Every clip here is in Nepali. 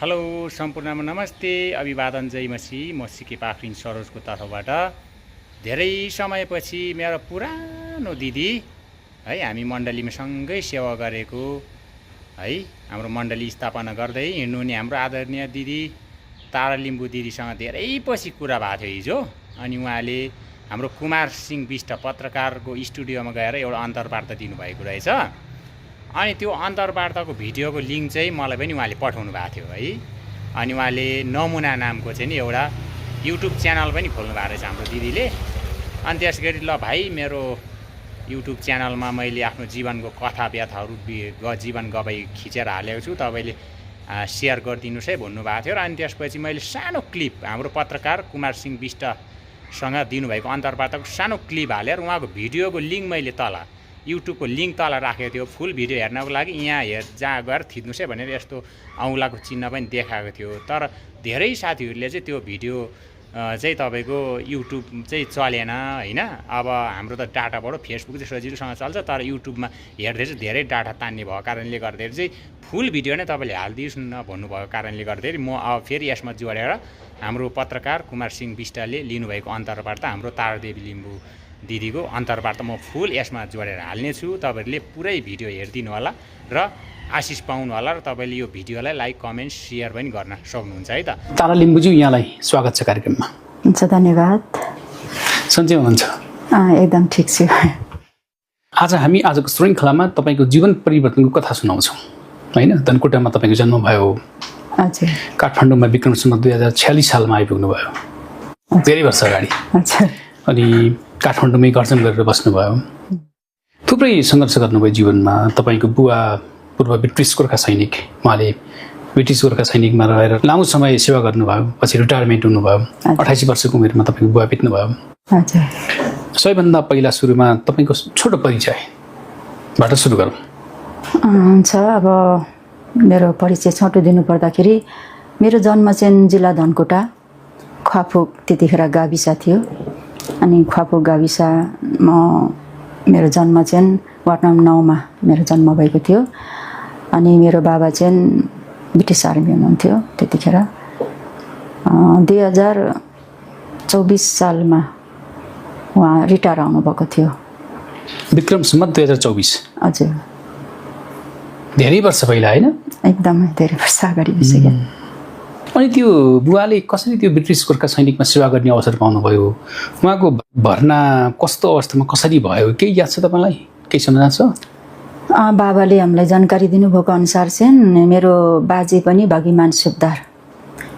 हेलो सम्पूर्णमा नमस्ते, अभिवादन जय मसी। म सिके पाखरिन सरोजको तर्फबाट धेरै समयपछि मेरो पुरानो दिदी है हामी मण्डलीमा सँगै सेवा गरेको है हाम्रो मण्डली स्थापना गर्दै हिँड्नुहुने हाम्रो आदरणीय दिदी तारा लिम्बू दिदीसँग धेरै पछि कुरा भएको थियो हिजो। अनि उहाँले हाम्रो कुमार सिंह बिष्ट पत्रकारको स्टुडियोमा गएर एउटा अन्तर्वार्ता दिनुभएको रहेछ। अनि त्यो अन्तर्वार्ताको भिडियोको लिङ्क चाहिँ मलाई पनि उहाँले पठाउनु भएको थियो है। अनि उहाँले नमुना नामको चाहिँ नि एउटा युट्युब च्यानल पनि खोल्नु भएको रहेछ हाम्रो दिदीले। अनि त्यस गरी ल भाइ मेरो युट्युब च्यानलमा मैले आफ्नो जीवनको कथा व्यथाहरू जीवन गवाई खिचेर हालेको छु, तपाईँले सेयर गरिदिनुहोस् है भन्नुभएको थियो। र अनि त्यसपछि मैले सानो क्लिप हाम्रो पत्रकार कुमार सिंह बिष्टसँग दिनुभएको अन्तर्वार्ताको सानो क्लिप हालेर उहाँको भिडियोको लिङ्क मैले तल युट्युबको लिङ्क तल राखेको थियो। फुल भिडियो हेर्नको लागि यहाँ जहाँ गएर थिच्नुहोस् है भनेर यस्तो औँलाको चिन्ह पनि देखाएको थियो। तर धेरै साथीहरूले चाहिँ त्यो भिडियो चाहिँ तपाईँको युट्युब चाहिँ चलेन होइन। अब हाम्रो त डाटाबाट फेसबुक चाहिँ सजिलोसँग चल्छ, तर युट्युबमा हेर्दै चाहिँ धेरै डाटा तान्ने भएको कारणले गर्दाखेरि चाहिँ फुल भिडियो नै तपाईँले हालिदिनुहोस् न भन्नुभएको कारणले गर्दाखेरि म अब फेरि यसमा जोडेर हाम्रो पत्रकार कुमार सिंह बिष्टले लिनुभएको अन्तर्वार्ता हाम्रो तारादेवी लिम्बू दिदीको अन्तर्वार्ता म फुल यसमा जोडेर हाल्नेछु। तपाईँहरूले पुरै भिडियो हेरिदिनु होला र आशिष पाउनु होला र तपाईँले यो भिडियोलाई लाइक कमेन्ट सेयर पनि गर्न सक्नुहुन्छ है त। तारा लिम्बूज्यू यहाँलाई स्वागत छ कार्यक्रममा। हुन्छ, धन्यवाद। सन्चै हुनुहुन्छ? एकदम ठिक छु। आज हामी आजको श्रृङ्खलामा तपाईँको जीवन परिवर्तनको कथा सुनाउँछौँ होइन। धनकुटामा तपाईँको जन्म भयो, हजुर। काठमाडौँमा विक्रम सम्वत 2046 सालमा आइपुग्नु भयो, धेरै वर्ष अगाडि। हजुर। अनि काठमाडौँमै गर्जन गरेर बस्नुभयो, थुप्रै सङ्घर्ष गर्नुभयो जीवनमा। तपाईँको बुवा पूर्व ब्रिटिस गोर्खा सैनिक, उहाँले ब्रिटिस गोर्खा सैनिकमा रहेर लामो समय सेवा गर्नुभयो, पछि रिटायरमेन्ट हुनुभयो। 28 वर्षको उमेरमा तपाईँको बुवा बित्नुभयो। हजुर। सबैभन्दा पहिला सुरुमा तपाईँको छोटो परिचयबाट सुरु गरौँ। हुन्छ, अब मेरो परिचय छोटो दिनुपर्दाखेरि मेरो जन्म चाहिँ जिल्ला धनकुटा, ख्वाफुक त्यतिखेर गाविस थियो। अनि ख्वाफुक गाविसमा मेरो जन्म चाहिँ वार्ड नम्बर 9 मा मेरो जन्म भएको थियो। अनि मेरो बाबा चाहिँ ब्रिटिस आर्मी हुनुहुन्थ्यो त्यतिखेर। 2024 सालमा उहाँ रिटायर आउनुभएको थियो। विक्रम सम्वत 2024। हजुर। धेरै वर्ष पहिला होइन? एकदमै धेरै वर्ष अगाडि भइसक्यो। अनि त्यो बुवाले कसरी त्यो ब्रिटिस गोर्खा सैनिकमा सेवा गर्ने अवसर पाउनुभयो? उहाँको भर्ना कस्तो अवस्थामा कसरी भयो, केही याद छ तपाईँलाई? केही सम्झना छ? बाबाले हामीलाई जानकारी दिनुभएको अनुसार चाहिँ मेरो बाजे पनि भागीमान सुब्दार,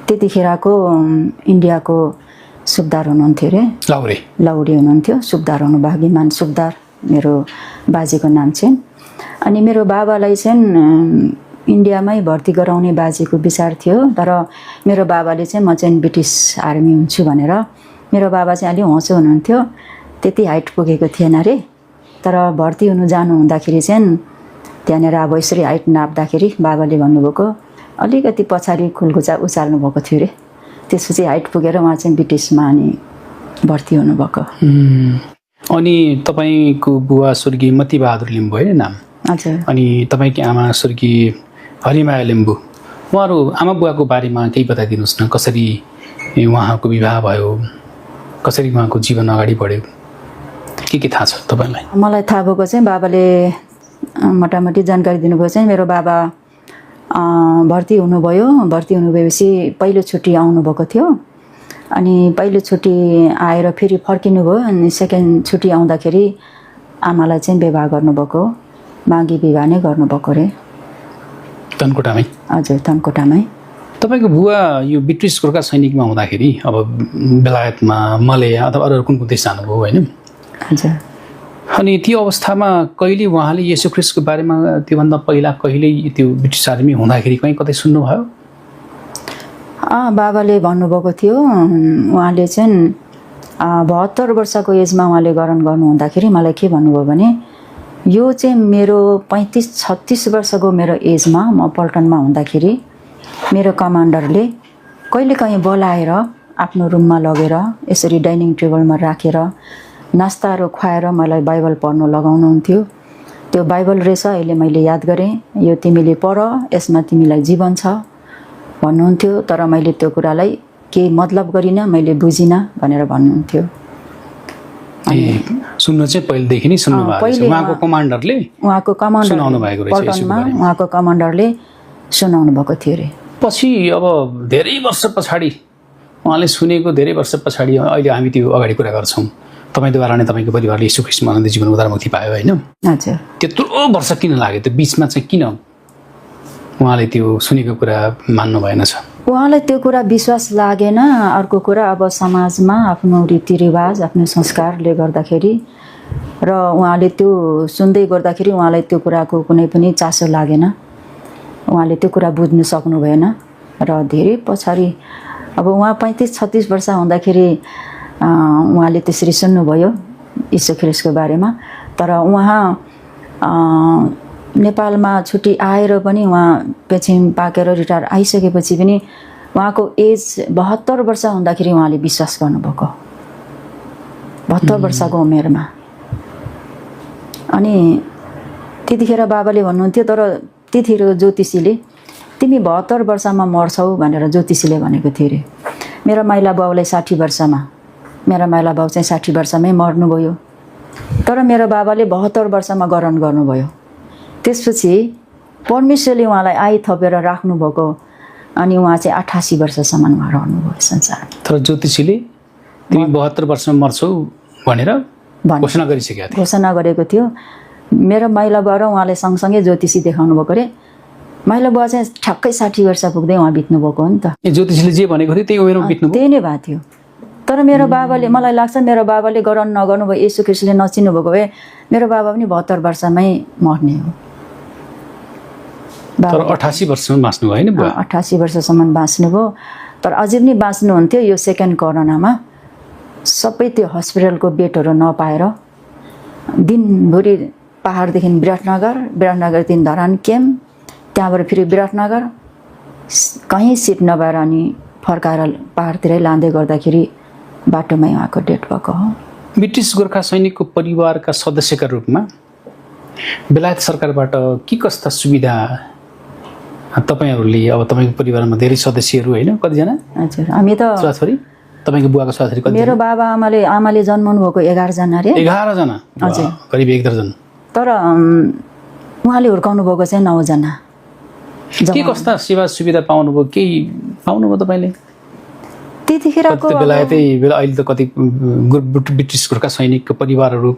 त्यतिखेरको इन्डियाको सुब्दार हुनुहुन्थ्यो अरे, लाउरे हुनुहुन्थ्यो। सुब्दार हुनु, भागीमान सुब्दार मेरो बाजेको नाम चाहिँ। अनि मेरो बाबालाई चाहिँ इन्डियामै भर्ती गराउने बाजेको विचार थियो। तर मेरो बाबाले चाहिँ म चाहिँ ब्रिटिस आर्मी हुन्छु भनेर, मेरो बाबा चाहिँ अलि होचो हुनुहुन्थ्यो, त्यति हाइट पुगेको थिएन अरे। तर भर्ती हुनु जानु हुँदाखेरि चाहिँ त्यहाँनिर अब यसरी हाइट नाप्दाखेरि बाबाले भन्नुभएको अलिकति पछाडि खुल्कुचा उचाल्नु भएको थियो अरे। त्यसपछि हाइट पुगेर उहाँ चाहिँ ब्रिटिसमा अनि भर्ती हुनुभएको। अनि तपाईँको बुवा स्वर्गीय मतिबहादुर लिम्बू होइन नाम? हजुर। अनि तपाईँकी आमा स्वर्गीय हरिमाया लिम्बू, उहाँहरू आमा बुवाको बारेमा केही बताइदिनुहोस् न। कसरी उहाँको विवाह भयो, कसरी उहाँको जीवन अगाडि बढ्यो, के थाहा छ तपाईँलाई? मलाई थाहा भएको चाहिँ बाबाले मोटामोटी जानकारी दिनुभयो चाहिँ मेरो बाबा भर्ती हुनुभयो। भर्ती हुनुभएपछि पहिलो छुट्टी आउनुभएको थियो। अनि पहिलो छुट्टी आएर फेरि फर्किनुभयो। अनि सेकेन्ड छुट्टी आउँदाखेरि आमालाई चाहिँ विवाह गर्नुभएको, मागी विवाह नै गर्नुभएको अरे, धनकुटामै। हजुर, धनकुटामै। तपाईँको बुवा यो ब्रिटिस गोर्खा सैनिकमा हुँदाखेरि अब बेलायतमा, मलेया अथवा अरू कुन देश जानुभयो होइन? हजुर। अनि त्यो अवस्थामा कहिले उहाँले येशू ख्रिस्टको बारेमा त्योभन्दा पहिला कहिल्यै त्यो ब्रिटिस आर्मी हुँदाखेरि कहीँ कतै सुन्नुभयो? बाबाले भन्नुभएको थियो, उहाँले चाहिँ 72 वर्षको एजमा उहाँले ग्रहण गर्नु हुँदाखेरि मलाई के भन्नुभयो भने, यो चाहिँ मेरो 35-36 वर्षको मेरो एजमा म पल्टनमा हुँदाखेरि मेरो कमान्डरले कहिलेकाहीँ बोलाएर आफ्नो रुममा लगेर यसरी डाइनिङ टेबलमा राखेर नास्ताहरू खुवाएर मलाई बाइबल पढ्नु लगाउनुहुन्थ्यो। त्यो बाइबल रहेछ, अहिले मैले याद गरेँ, यो तिमीले पढ, यसमा तिमीलाई जीवन छ, भन्नुहुन्थ्यो। तर मैले त्यो कुरालाई केही मतलब गरिनँ, मैले बुझिनँ भनेर भन्नुहुन्थ्यो। सुन्न चाहिँ पहिलेदेखि नै सुन्नु भएको छ। उहाँको कमान्डरले सुनाउनु भएको रहेछ पल्टनमा उहाँको कमान्डरले सुनाउनु भएको थियो अरे। पछि अब धेरै वर्ष पछाडि उहाँले सुनेको धेरै वर्ष पछाडि अहिले हामी त्यो अगाडि कुरा गर्छौँ। तपाईँद्वारा नै तपाईँको परिवारले यीशु ख्रीष्ट आनन्द जीवन उद्धारमुक्ति पायो होइन? हजुर। त्यत्रो वर्ष किन लाग्यो? त्यो बिचमा चाहिँ किन उहाँले त्यो सुनेको कुरा मान्नु भएन छ? उहाँलाई त्यो कुरा विश्वास लागेन। अर्को कुरा अब समाजमा आफ्नो रीतिरिवाज आफ्नो संस्कारले गर्दाखेरि र उहाँले त्यो सुन्दै गर्दाखेरि उहाँलाई त्यो कुराको कुनै पनि चासो लागेन। उहाँले त्यो कुरा बुझ्नु सक्नु भएन र धेरै पछाडि अब उहाँ 35-36 वर्ष हुँदाखेरि उहाँले त्यसरी सुन्नुभयो यीशु ख्रीष्टको बारेमा। तर उहाँ नेपालमा छुट्टी आएर पनि उहाँ पेन्सन पाकेर रिटायर आइसकेपछि पनि उहाँको एज 72 वर्ष हुँदाखेरि उहाँले विश्वास गर्नुभएको, 72 वर्षको उमेरमा। अनि त्यतिखेर बाबाले भन्नुहुन्थ्यो, तर त्यतिखेर ज्योतिषीले तिमी 72 वर्षमा मर्छौ भनेर ज्योतिषीले भनेको थियो अरे। मेरो माइला बाउलाई 60 वर्षमा, मेरो माइला बाउ चाहिँ 60 वर्षमै मर्नुभयो। तर मेरो बाबाले 72 वर्षमा ग्रहण गर्नुभयो। त्यसपछि परमेश्वरले उहाँलाई आइ थपेर राख्नुभएको अनि उहाँ चाहिँ 88 वर्षसम्म उहाँ रहनुभयो संसारमा। तर ज्योतिषीले तिमी 72 वर्षमा मर्छौ भनेर घोषणा गरिसकेको थियो। घोषणा गरेको थियो। मेरो माइला बुवा र उहाँले सँगसँगै ज्योतिषी देखाउनु भएको अरे। माइला बुवा चाहिँ ठ्याक्कै 60 वर्ष पुग्दै उहाँ बित्नु भएको हो नि त। ज्योतिषीले जे भनेको थियो त्यही उमेरमा बित्नु त्यही नै भएको थियो। तर मेरो बाबाले, मलाई लाग्छ मेरो बाबाले ग्रहण नगर्नु भयो, यीशु ख्रीष्टले नचिन्नु भएको भए मेरो बाबा पनि 72 वर्षमै मर्ने हो। तर 88 वर्षसम्म बाँच्नु भयो होइन? 88 वर्षसम्म बाँच्नुभयो। तर अझै पनि बाँच्नुहुन्थ्यो। यो सेकेन्ड कोरोनामा सबै त्यो हस्पिटलको बेडहरू नपाएर दिनभरि पहाडदेखि विराटनगर, विराटनगरदेखि धरान क्याम्प, त्यहाँबाट फेरि विराटनगर, कहीँ सिट नभएर अनि फर्काएर पहाडतिरै लाँदै गर्दाखेरि बाटोमै उहाँको डेथ भएको हो। ब्रिटिस गोर्खा सैनिकको परिवारका सदस्यका रूपमा बेलायत सरकारबाट के कस्ता सुविधा तपाईँहरूले, अब तपाईँको परिवारमा धेरै सदस्यहरू होइन, कतिजना? हजुर, हामी त छोराछोरी, तपाईँको बुवाको छोराछोरी कति? मेरो बाबा आमाले जन्मनु भएको 11 जना अरे। 11 जना? हजुर, करिब 1 दर्जन। तर उहाँले हुर्काउनु भएको चाहिँ 9 जना। के कस्ता सेवा सुविधा पाउनुभयो? केही पाउनुभयो तपाईँले? त्यतिखेरको बेलायतै अहिले त कति ब्रिटिस गोर्खा सैनिकको परिवारहरू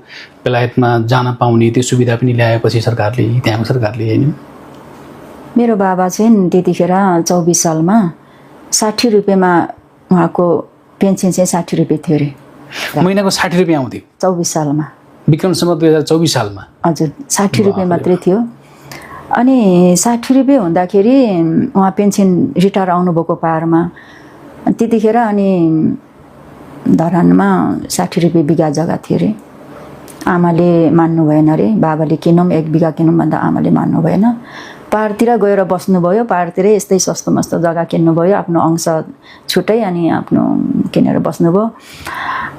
बेलायतमा जान पाउने त्यो सुविधा पनि ल्याएपछि सरकारले, त्यहाँको सरकारले होइन? मेरो बाबा चाहिँ त्यतिखेर 24 सालमा 60 रुपियाँमा उहाँको पेन्सन चाहिँ 60 रुपियाँ थियो अरे। महिनाको 60 रुपियाँ आउँथ्यो 24 सालमा, विक्रमसम्म 2024 सालमा। हजुर, 60 रुपियाँ मात्रै थियो। अनि 60 रुपियाँ हुँदाखेरि उहाँ पेन्सन रिटायर आउनुभएको पारमा त्यतिखेर अनि धरानमा 60 रुपियाँ बिघा जग्गा थियो अरे। आमाले मान्नु भएन अरे, बाबाले किनौँ 1 बिघा किनौँ भन्दा आमाले मान्नु भएन। पहाडतिर गएर बस्नुभयो, पहाडतिरै यस्तै सस्तो मस्तो जग्गा किन्नुभयो, आफ्नो अंश छुट्टै अनि आफ्नो किनेर बस्नुभयो।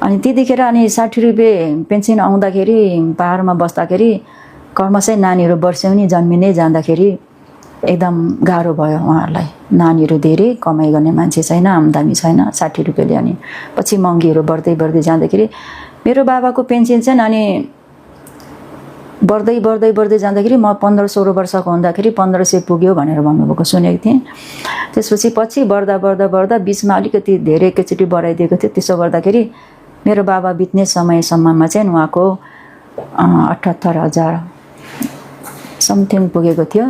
अनि त्यतिखेर अनि 60 रुपियाँ पेन्सन आउँदाखेरि पहाडमा बस्दाखेरि कर्मशै नानीहरू वर्षौनी जन्मिँदै जाँदाखेरि एकदम गाह्रो भयो उहाँहरूलाई। नानीहरू धेरै, कमाइ गर्ने मान्छे छैन, आम्दानी छैन, 60 रुपियाँले। अनि पछि महँगीहरू बढ्दै बढ्दै जाँदाखेरि मेरो बाबाको पेन्सन चाहिँ अनि बढ्दै बढ्दै बढ्दै जाँदाखेरि म 15-16 वर्षको हुँदाखेरि 1500 पुग्यो भनेर भन्नुभएको सुनेको थिएँ। त्यसपछि पछि बढ्दा बढ्दा बढ्दा बिचमा अलिकति धेरै एकैचोटि बढाइदिएको थियो। त्यसो गर्दाखेरि मेरो बाबा बित्ने समयसम्ममा चाहिँ उहाँको 78,000 समथिङ पुगेको थियो।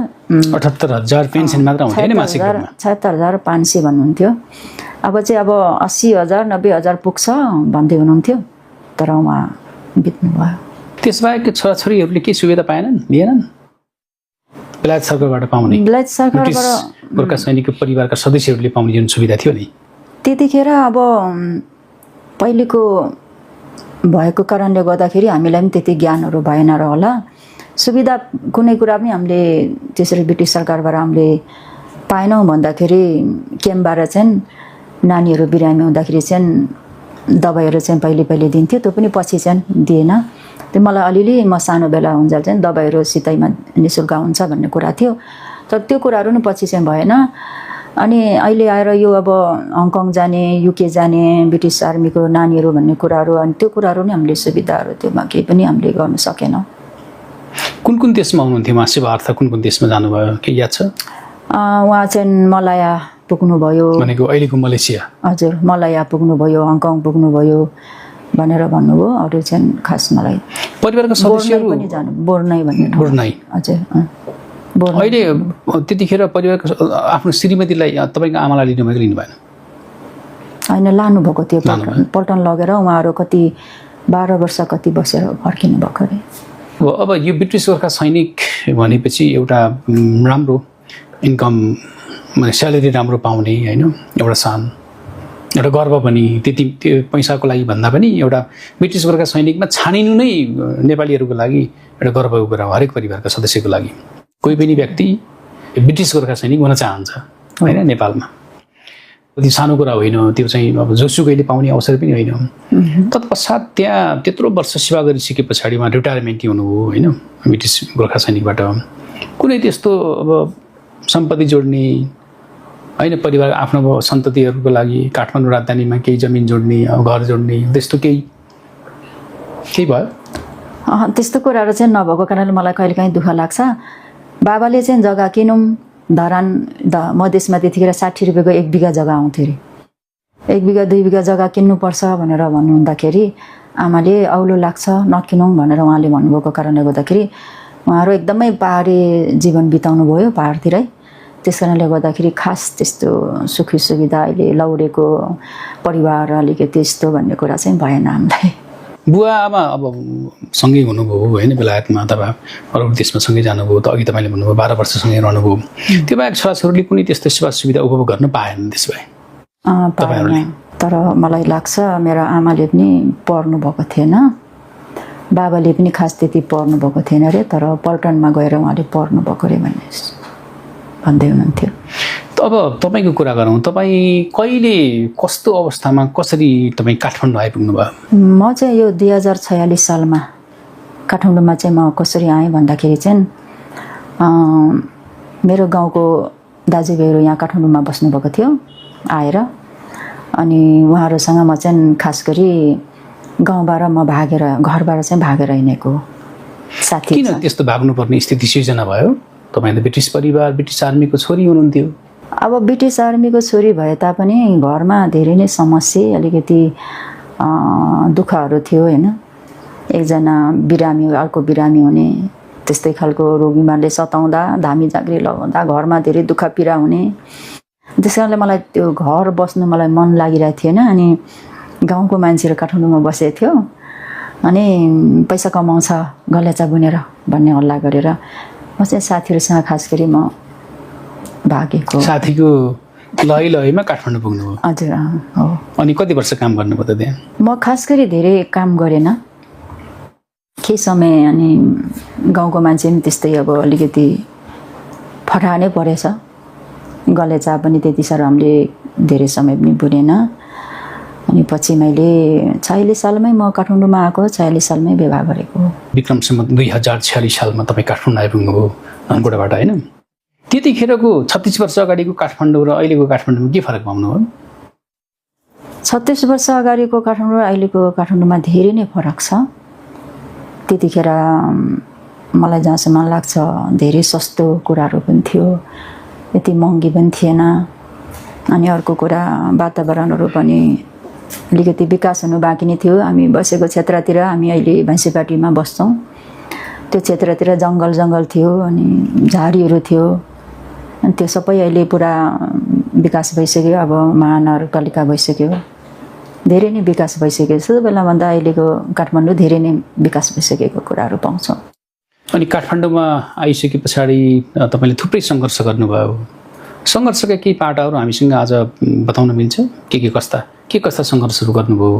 78,000 पेन्सन मात्र हुन्थ्यो नि मासिक रूपमा? 76,500 भन्नुहुन्थ्यो। अब चाहिँ अब 80,000 90,000 पुग्छ भन्दै हुनुहुन्थ्यो। तर उहाँ बित्नुभयो। त्यसबाहेक छोराछोरीहरूले के सुविधा पाएनन्, लिएनन्? बेलायत सरकारबाट पाउने, बेलायत सरकारबाट गोर्खा सैनिकको परिवारका सदस्यहरूले पाउने जुन सुविधा थियो नि त्यतिखेर अब पहिलेको भएको कारणले गर्दाखेरि हामीलाई पनि त्यति ज्ञानहरू भएन र होला। सुविधा कुनै कुरा पनि हामीले त्यसरी ब्रिटिस सरकारबाट हामीले पाएनौँ। भन्दाखेरि क्याम्पबाट चाहिँ नानीहरू बिरामी हुँदाखेरि चाहिँ दबाईहरू चाहिँ पहिले दिन्थ्यो, त्यो पनि पछि चाहिँ दिएन। त्यो मलाई अलिअलि म सानो बेला हुन्जेल चाहिँ दबाईहरू सितैमा निःशुल्क हुन्छ भन्ने कुरा थियो। तर त्यो कुराहरू पनि पछि चाहिँ भएन। अनि अहिले आएर यो अब हङकङ जाने युके जाने ब्रिटिस आर्मीको नानीहरू भन्ने कुराहरू अनि त्यो कुराहरू नै हामीले सुविधाहरू त्योमा केही पनि हामीले गर्न सकेनौँ। कुन देशमा हुनुहुन्थ्यो उहाँ सेवार्थ कुन देशमा जानुभयो के याद छ? उहाँ चाहिँ मलाया पुग्नुभयो भनेको अहिलेको मलेसिया। हजुर मलाया पुग्नुभयो हङकङ पुग्नुभयो भनेर भन्नुभयो। अरू चाहिँ खास मलाई परिवारका सदस्यहरू पनि जानु बोर्नै भन्ने बोर्नै हजुर अहिले त्यतिखेर परिवारको आफ्नो श्रीमतीलाई तपाईँको आमालाई लिनुभएको लिनु भएन? होइन लानुभएको थियो पल्टन लगेर उहाँहरू कति 12 वर्ष कति बसेर फर्किनु भएको अरे। अब यो ब्रिटिस गोर्खा सैनिक भनेपछि एउटा राम्रो इन्कम माने स्यालेरी राम्रो पाउने होइन एउटा सान एउटा गर्व पनि त्यति त्यो पैसाको लागि भन्दा पनि एउटा ब्रिटिस गोर्खा सैनिकमा छानिनु नै नेपालीहरूको लागि एउटा गर्वको कुरा हो। हरेक परिवारका सदस्यको लागि कोही पनि व्यक्ति ब्रिटिस गोर्खा सैनिक हुन चाहन्छ होइन नेपालमा। त्यो सानो कुरा होइन, त्यो चाहिँ अब जोसुकैले पाउने अवसर पनि होइन। तत्पश्चात त्यहाँ त्यत्रो वर्ष सेवा गरिसके पछाडि उहाँ रिटायरमेन्ट हुनुभयो होइन ब्रिटिस गोर्खा सैनिकबाट। कुनै त्यस्तो अब सम्पत्ति जोड्ने होइन परिवार आफ्नो सन्ततिहरूको लागि काठमाडौँ राजधानीमा केही जमिन जोड्ने घर जोड्ने त्यस्तो केही भयो? त्यस्तो कुराहरू चाहिँ नभएको कारणले मलाई कहिलेकाहीँ दुःख लाग्छ। बाबाले चाहिँ जग्गा किनौँ धरान मधेसमा त्यतिखेर 60 रुपियाँको 1 बिघा जग्गा आउँथ्यो अरे। 1 बिघा 2 बिघा जग्गा किन्नुपर्छ भनेर भन्नुहुँदाखेरि आमाले औलो लाग्छ नकिनौँ भनेर उहाँले भन्नुभएको कारणले गर्दाखेरि उहाँहरू एकदमै पहाडी जीवन बिताउनु भयो पहाडतिरै। त्यस कारणले गर्दाखेरि खास त्यस्तो सुखी सुविधा अहिले लौरेको परिवार अलिकति यस्तो भन्ने कुरा चाहिँ भएन हामीलाई। बुवा आमा अब सँगै हुनुभयो होइन बेलायतमा अथवा अरू देशमा सँगै जानुभयो त अघि तपाईँले भन्नुभयो 12 वर्षसँगै रहनुभयो। त्यो बाहेक छोराछोरीले कुनै त्यस्तो सेवा सुविधा उपभोग गर्न पाएन त्यसो भए? पाएन। तर मलाई लाग्छ मेरो आमाले पनि पढ्नु भएको थिएन, बाबाले पनि खास त्यति पढ्नु भएको थिएन अरे। तर पल्टनमा गएर उहाँले पढ्नु भएको अरे भन्दै हुनुहुन्थ्यो। अब तपाईँको कुरा गरौँ, तपाईँ कहिले कस्तो अवस्थामा कसरी तपाईँ काठमाडौँ आइपुग्नु भयो? म चाहिँ यो 2046 सालमा काठमाडौँमा चाहिँ म कसरी आएँ भन्दाखेरि चाहिँ मेरो गाउँको दाजुभाइहरू यहाँ काठमाडौँमा बस्नुभएको थियो आएर। अनि उहाँहरूसँग म चाहिँ खास गरी गाउँबाट म भागेर घरबाट चाहिँ भागेर हिँडेको साथी। किन त्यस्तो भाग्नुपर्ने स्थिति सिर्जना भयो? तपाईँ त ब्रिटिस परिवार ब्रिटिस आर्मीको छोरी हुनुहुन्थ्यो। अब ब्रिटिस आर्मीको छोरी भए तापनि घरमा धेरै नै समस्या अलिकति दुःखहरू थियो होइन। एकजना बिरामी अर्को बिरामी हुने त्यस्तै खालको रोगीमाले सताउँदा धामी जाँक्री लगाउँदा घरमा धेरै दुःख पीडा हुने। त्यस कारणले मलाई त्यो घर बस्नु मलाई मन लागिरहेको थिएन। अनि गाउँको मान्छेहरू काठमाडौँमा बसेको थियो अनि पैसा कमाउँछ गलेचा बुनेर भन्ने हल्ला गरेर म चाहिँ साथीहरूसँग खास गरी म भागेको। साथीको लैमा काठमाडौँ पुग्नुभयो? हजुर हो। अनि कति वर्ष काम गर्नुभयो त त्यहाँ? म खास गरी धेरै काम गरेन केही समय। अनि गाउँको मान्छे पनि त्यस्तै अब अलिकति फटानै परेछ। गलेचा पनि त्यति साह्रो हामीले धेरै समय पनि बुनेन। अनि पछि मैले 46 सालमै म काठमाडौँमा आएको 46 सालमै विवाह गरेको। विक्रम सम्वत 2046 सालमा तपाईँ काठमाडौँ आइपुग्नुभयो धनकुटाबाट होइन? त्यतिखेरको 36 वर्ष अगाडिको काठमाडौँ र अहिलेको काठमाडौँमा के फरक पाउनुभयो? 36 वर्ष अगाडिको काठमाडौँ र अहिलेको काठमाडौँमा धेरै नै फरक छ। त्यतिखेर मलाई जहाँसम्म लाग्छ धेरै सस्तो कुराहरू पनि थियो, यति महँगी पनि थिएन। अनि अर्को कुरा वातावरणहरू पनि अलिकति विकास हुनु बाँकी नै थियो। हामी बसेको क्षेत्रतिर हामी अहिले भैँसीपाटीमा बस्छौँ, त्यो क्षेत्रतिर जङ्गल थियो अनि झाडीहरू थियो। अनि त्यो सबै अहिले पुरा विकास भइसक्यो। अब महानगरपालिका भइसक्यो, धेरै नै विकास भइसक्यो। त्यो बेलाभन्दा अहिलेको काठमाडौँ धेरै नै विकास भइसकेको कुराहरू पाउँछौँ। अनि काठमाडौँमा आइसके पछाडि तपाईँले थुप्रै सङ्घर्ष गर्नुभयो। सङ्घर्षका केही पाटाहरू हामीसँग आज बताउन मिल्छ? के कस्ता सङ्घर्षहरू गर्नुभयो?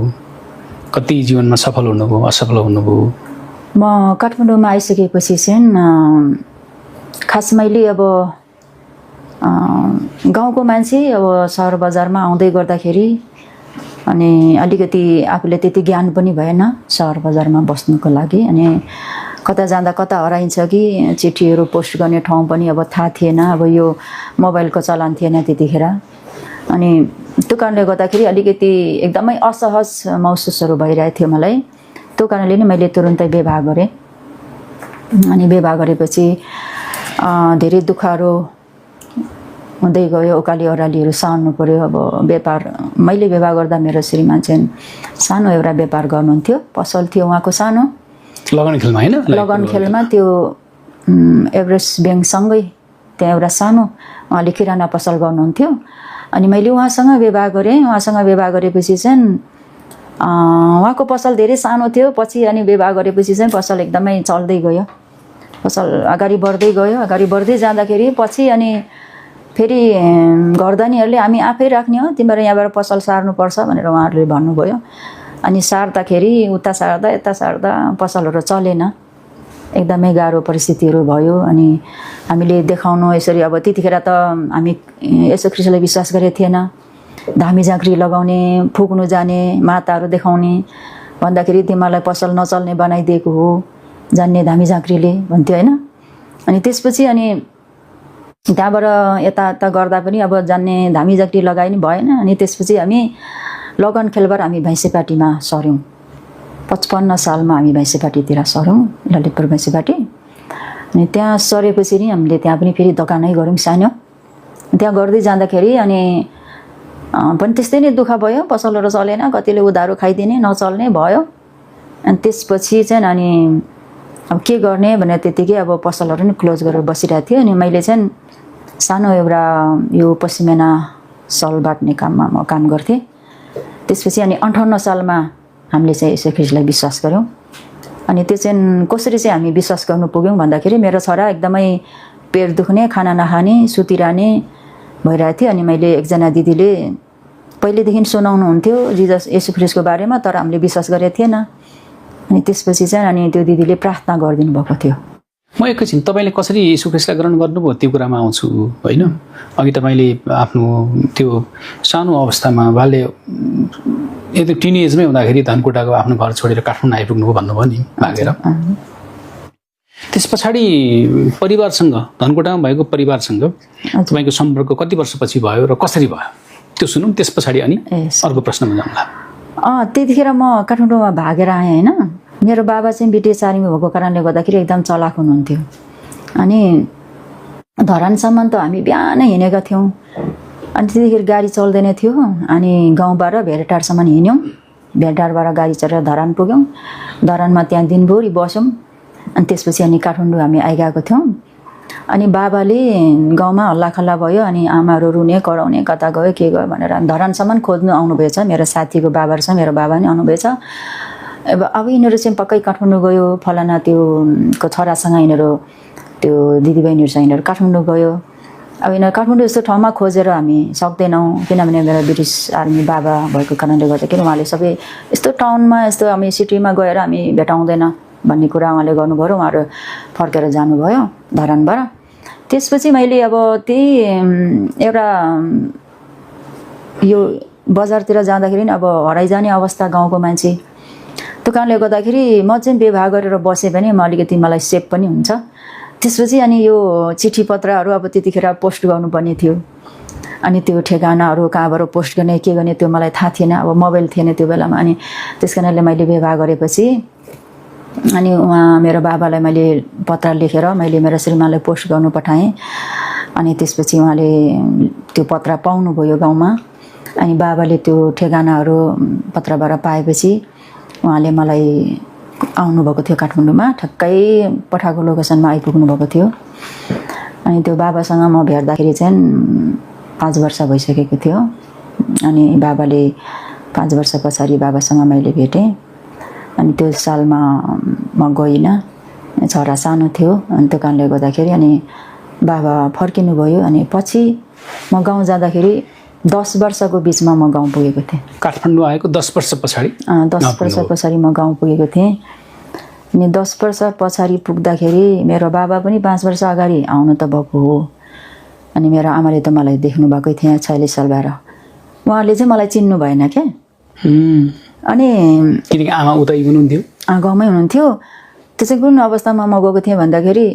कति जीवनमा सफल हुनुभयो असफल हुनुभयो? म काठमाडौँमा आइसकेपछि चाहिँ खास मैले अब गाउँको मान्छे अब सहर बजारमा आउँदै गर्दाखेरि अनि अलिकति आफूले त्यति ज्ञान पनि भएन सहर बजारमा बस्नुको लागि। अनि कता जाँदा कता हराइन्छ कि चिठीहरू पोस्ट गर्ने ठाउँ पनि अब थाहा थिएन, अब यो मोबाइलको चलन थिएन त्यतिखेर। अनि त्यो कारणले गर्दाखेरि अलिकति एकदमै असहज महसुसहरू भइरहेको थियो मलाई। त्यो कारणले नै मैले तुरुन्तै विवाह गरेँ। अनि विवाह गरेपछि धेरै दुःखहरू हुँदै गयो, उकाली ओह्रालीहरू सहनु पऱ्यो। अब व्यापार मैले विवाह गर्दा मेरो श्रीमान चाहिँ सानो एउटा व्यापार गर्नुहुन्थ्यो, पसल थियो उहाँको सानो, लगन खेलमा होइन, लगन खेलमा त्यो एभरेस्ट ब्याङ्कसँगै त्यहाँ एउटा सानो उहाँले किराना पसल गर्नुहुन्थ्यो। अनि मैले उहाँसँग विवाह गरेँ। उहाँसँग विवाह गरेपछि चाहिँ उहाँको पसल धेरै सानो थियो। पछि अनि विवाह गरेपछि चाहिँ पसल एकदमै चल्दै गयो, पसल अगाडि बढ्दै गयो। अगाडि बढ्दै जाँदाखेरि पछि अनि फेरि घरधनीहरूले हामी आफै राख्ने हो, तिमीहरू यहाँबाट पसल सार्नुपर्छ भनेर उहाँहरूले भन्नुभयो। अनि सार्दाखेरि उता सार्दा यता सार्दा पसलहरू चलेन, एकदमै गाह्रो परिस्थितिहरू भयो। अनि हामीले देखाउनु यसरी, अब त्यतिखेर त हामी यसो ख्रिस्टलाई विश्वास गरेको थिएन। धामी झाँक्री लगाउने, फुक्नु जाने, माताहरू देखाउने भन्दाखेरि तिमीहरूलाई पसल नचल्ने बनाइदिएको हो जान्ने धामी झाँक्रीले भन्थ्यो होइन। अनि त्यसपछि अनि त्यहाँबाट यतायता गर्दा पनि अब जान्ने धामी झाँक्री लगाए नि भएन। अनि त्यसपछि हामी लगन खेलबाट हामी भैँसेपाटीमा सर्यौँ। 55 सालमा हामी भैँसेपाटीतिर सर्यौँ, ललितपुर भैँसेपाटी। अनि त्यहाँ सरेपछि नि हामीले त्यहाँ पनि फेरि दोकानै गऱ्यौँ सानो। त्यहाँ गर्दै जाँदाखेरि अनि पनि त्यस्तै नै दुःख भयो, पसलहरू चलेन, कतिले उधारो खाइदिने, नचल्ने भयो। अनि त्यसपछि चाहिँ अनि अब के गर्ने भनेर त्यतिकै अब पसलहरू नि क्लोज गरेर बसिरहेको थियो। अनि मैले चाहिँ सानो एउटा यो पसिमेना सल बाट्ने काममा म काम गर्थेँ। त्यसपछि अनि 58 सालमा हामीले चाहिँ यसो ख्रिस्टलाई विश्वास गऱ्यौँ। अनि त्यो चाहिँ कसरी चाहिँ हामी विश्वास गर्नु पुग्यौँ भन्दाखेरि मेरो छोरा एकदमै पेट दुख्ने, खाना नखाने, सुतिरहने भइरहेको थियो। अनि मैले एकजना दिदीले पहिलेदेखि सुनाउनुहुन्थ्यो जिजस येशू ख्रिस्टको बारेमा, तर हामीले विश्वास गरेको थिएन। अनि त्यसपछि चाहिँ अनि त्यो दिदीले प्रार्थना गरिदिनु भएको थियो। म एकैछिन तपाईँले कसरी येशू ख्रिस्टलाई ग्रहण गर्नुभयो त्यो कुरामा आउँछु होइन। अघि तपाईँले आफ्नो त्यो सानो अवस्थामा बाल्य यदि टिनेजमै हुँदाखेरि धनकुटाको आफ्नो घर छोडेर काठमाडौँ आइपुग्नुभयो भन्नुभयो नि भागेर। त्यस पछाडि परिवारसँग, धनकुटामा भएको परिवारसँग तपाईँको सम्पर्क कति वर्षपछि भयो र कसरी भयो त्यो सुनौँ, त्यस पछाडि अनि अर्को प्रश्नमा जाउँला। त्यतिखेर म काठमाडौँमा भागेर आएँ होइन। मेरो बाबा चाहिँ ब्रिटिस आर्मी भएको कारणले गर्दाखेरि एकदम चलाक हुनुहुन्थ्यो। अनि धरानसम्म त हामी बिहानै हिँडेका थियौँ। अनि त्यतिखेर गाडी चल्दैन थियो। अनि गाउँबाट भेटटारसम्म हिँड्यौँ, भेटटारबाट गाडी चढेर धरान पुग्यौँ। धरानमा त्यहाँ दिनभरि बस्यौँ। अनि त्यसपछि अनि काठमाडौँ हामी आइगएको थियौँ। अनि बाबाले गाउँमा हल्लाखल्ला भयो। अनि आमाहरू रुने, कराउने, कता गयो के गयो भनेर धरानसम्म खोज्नु आउनुभएछ। मेरो साथीको बाबा छ, मेरो बाबा नि आउनुभएछ। अब यिनीहरू चाहिँ पक्कै काठमाडौँ गयो, फलाना त्यो को छोरासँग यिनीहरू, त्यो दिदीबहिनीहरूसँग यिनीहरू काठमाडौँ गयो। अब यिनीहरू काठमाडौँ जस्तो ठाउँमा खोजेर हामी सक्दैनौँ, किनभने मेरो ब्रिटिस आर्मी बाबा भएको कारणले गर्दाखेरि उहाँले सबै यस्तो टाउनमा, यस्तो हामी सिटीमा गएर हामी भेटाउँदैन भन्ने कुरा उहाँले गर्नुभयो र उहाँहरू फर्केर जानुभयो धरानबाट। त्यसपछि मैले अब त्यही एउटा यो बजारतिर जाँदाखेरि अब हराइजाने अवस्था गाउँको मान्छे, त्यो कारणले गर्दाखेरि म चाहिँ विवाह गरेर बसेँ भने म अलिकति मलाई सेफ पनि हुन्छ। त्यसपछि अनि यो चिठी पत्रहरू अब त्यतिखेर पोस्ट गर्नुपर्ने थियो। अनि त्यो ठेगानाहरू कहाँबाट पोस्ट गर्ने, के गर्ने त्यो मलाई थाहा थिएन। अब मोबाइल थिएन त्यो बेलामा। अनि त्यस कारणले मैले विवाह गरेपछि अनि उहाँ मेरो बाबालाई मैले पत्र लेखेर मैले मेरो श्रीमानलाई पोस्ट गर्नु पठाएँ। अनि त्यसपछि उहाँले त्यो पत्र पाउनुभयो गाउँमा। अनि बाबाले त्यो ठेगानाहरू पत्रबाट पाएपछि उहाँले मलाई आउनुभएको थियो काठमाडौँमा, ठक्कै पठाएको लोकेसनमा आइपुग्नु भएको थियो। अनि त्यो बाबासँग म भेट्दाखेरि चाहिँ 5 वर्ष भइसकेको थियो। अनि बाबाले 5 वर्ष पछाडि बाबासँग मैले भेटेँ। अनि त्यो सालमा म गइनँ, छोरा सानो थियो। अनि त्यो कारणले गर्दाखेरि अनि बाबा फर्किनु भयो। अनि पछि म गाउँ जाँदाखेरि 10 वर्षको बिचमा म गाउँ पुगेको थिएँ। काठमाडौँ आएको 10 वर्ष पछाडि 10 वर्ष पछाडि म गाउँ पुगेको थिएँ। अनि 10 वर्ष पछाडि पुग्दाखेरि मेरो बाबा पनि 5 वर्ष अगाडि आउनु त भएको हो। अनि मेरो आमाले त मलाई देख्नु भएकै थिएँ 46 साल भएर। उहाँले चाहिँ मलाई चिन्नु भएन क्या। अनि किनकि आमा उतै हुनुहुन्थ्यो, गाउँमै हुनुहुन्थ्यो। त्यो चाहिँ कुन अवस्थामा म गएको थिएँ भन्दाखेरि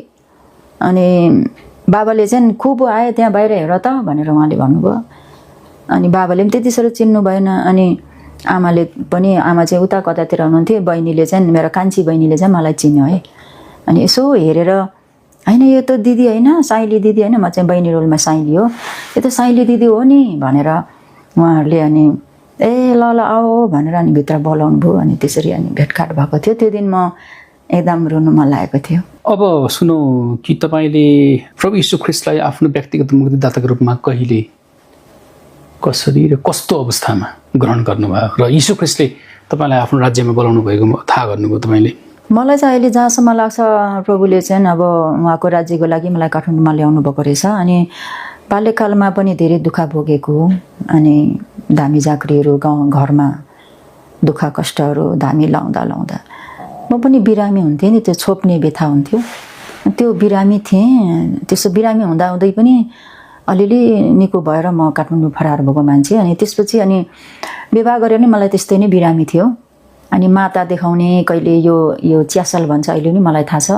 अनि बाबाले चाहिँ खुब आयो त्यहाँ बाहिर हेर त भनेर उहाँले भन्नुभयो। अनि बाबाले पनि त्यति साह्रो चिन्नु भएन। अनि आमाले पनि, आमा चाहिँ उता कतातिर हुनुहुन्थ्यो, बहिनीले चाहिँ, मेरो कान्छी बहिनीले चाहिँ मलाई चिन्यो है। अनि यसो हेरेर होइन यो त दिदी होइन, साइली दिदी होइन, म चाहिँ बहिनी रोलमा साइली हो, यो त साइली दिदी हो नि भनेर उहाँहरूले अनि ए ल ल आओ भनेर अनि भित्र बोलाउनु भयो। अनि त्यसरी अनि भेटघाट भएको थियो। त्यो दिन म एकदम रुनु मन लागेको थियो। अब सुनौ कि तपाईँले प्रभु यीशु ख्रीष्टलाई आफ्नो व्यक्तिगत मुक्तिदाताको रूपमा कहिले, कसरी र कस्तो अवस्थामा ग्रहण गर्नुभयो र यीशु ख्रीष्टले तपाईँलाई आफ्नो राज्यमा बोलाउनु भएको थाहा गर्नुभयो तपाईँले? मलाई चाहिँ अहिले जहाँसम्म लाग्छ प्रभुले चाहिँ अब उहाँको राज्यको लागि मलाई काठमाडौँमा ल्याउनु भएको रहेछ। अनि बाल्यकालमा पनि धेरै दुःख भोगेको, अनि धामी झाँक्रीहरू गाउँ घरमा दुःख कष्टहरू धामी लाउँदा लाउँदा म पनि बिरामी हुन्थेँ नि, त्यो छोप्ने व्यथा हुन्थ्यो, त्यो बिरामी थिएँ। त्यसो बिरामी हुँदा हुँदै पनि अलिअलि निको भएर म काठमाडौँ फरार भएको मान्छे। अनि त्यसपछि अनि विवाह गरेर नि मलाई त्यस्तै नै बिरामी थियो। अनि माता देखाउने कहिले यो च्यासल भन्छ अहिले नि मलाई थाहा छ,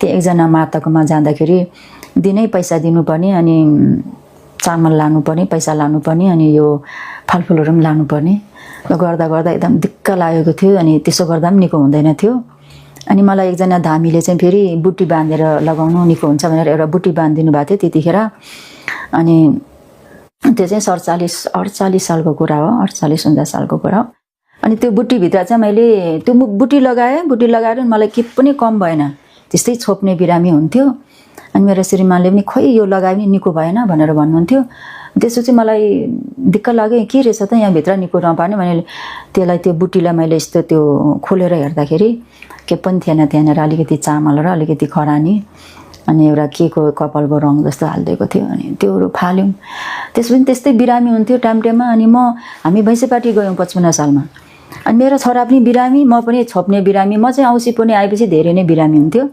त्यो एकजना माताकोमा जाँदाखेरि दिनै पैसा दिनुपर्ने, अनि चामल लानुपर्ने, पैसा लानुपर्ने, अनि यो फलफुलहरू पनि लानुपर्ने। गर्दा गर्दा एकदम दिक्क लागेको थियो। अनि त्यसो गर्दा पनि निको हुँदैन थियो। अनि मलाई एकजना धामीले चाहिँ फेरि बुट्टी बाँधेर लगाउनु निको हुन्छ भनेर एउटा बुट्टी बाँधिदिनु भएको थियो त्यतिखेर। अनि त्यो चाहिँ 48 सालको कुरा हो, 48-49 सालको कुरा हो। अनि त्यो बुट्टीभित्र चाहिँ मैले त्यो बुट्टी लगाएँ। बुट्टी लगाएर मलाई के पनि कम भएन, त्यस्तै छोप्ने बिरामी हुन्थ्यो। अनि मेरो श्रीमानले पनि खोइ यो लगायो भने निको भएन भनेर भन्नुहुन्थ्यो। त्यसपछि मलाई दिक्क लाग्यो, के रहेछ त यहाँभित्र निको नपार्ने भने त्यसलाई, त्यो बुट्टीलाई मैले यस्तो त्यो खोलेर हेर्दाखेरि के पनि थिएन। त्यहाँनिर अलिकति चामल र अलिकति खरानी अनि एउटा के को कपालको रङ जस्तो हालिदिएको थियो। अनि त्योहरू फाल्यौँ। त्यसपछि त्यस्तै बिरामी हुन्थ्यो टाइम टाइममा। अनि हामी भैँसेपाटी गयौँ 55 सालमा। अनि मेरो छोरा पनि बिरामी, म पनि छोप्ने बिरामी। म चाहिँ औँसी पनि आएपछि धेरै नै बिरामी हुन्थ्यो,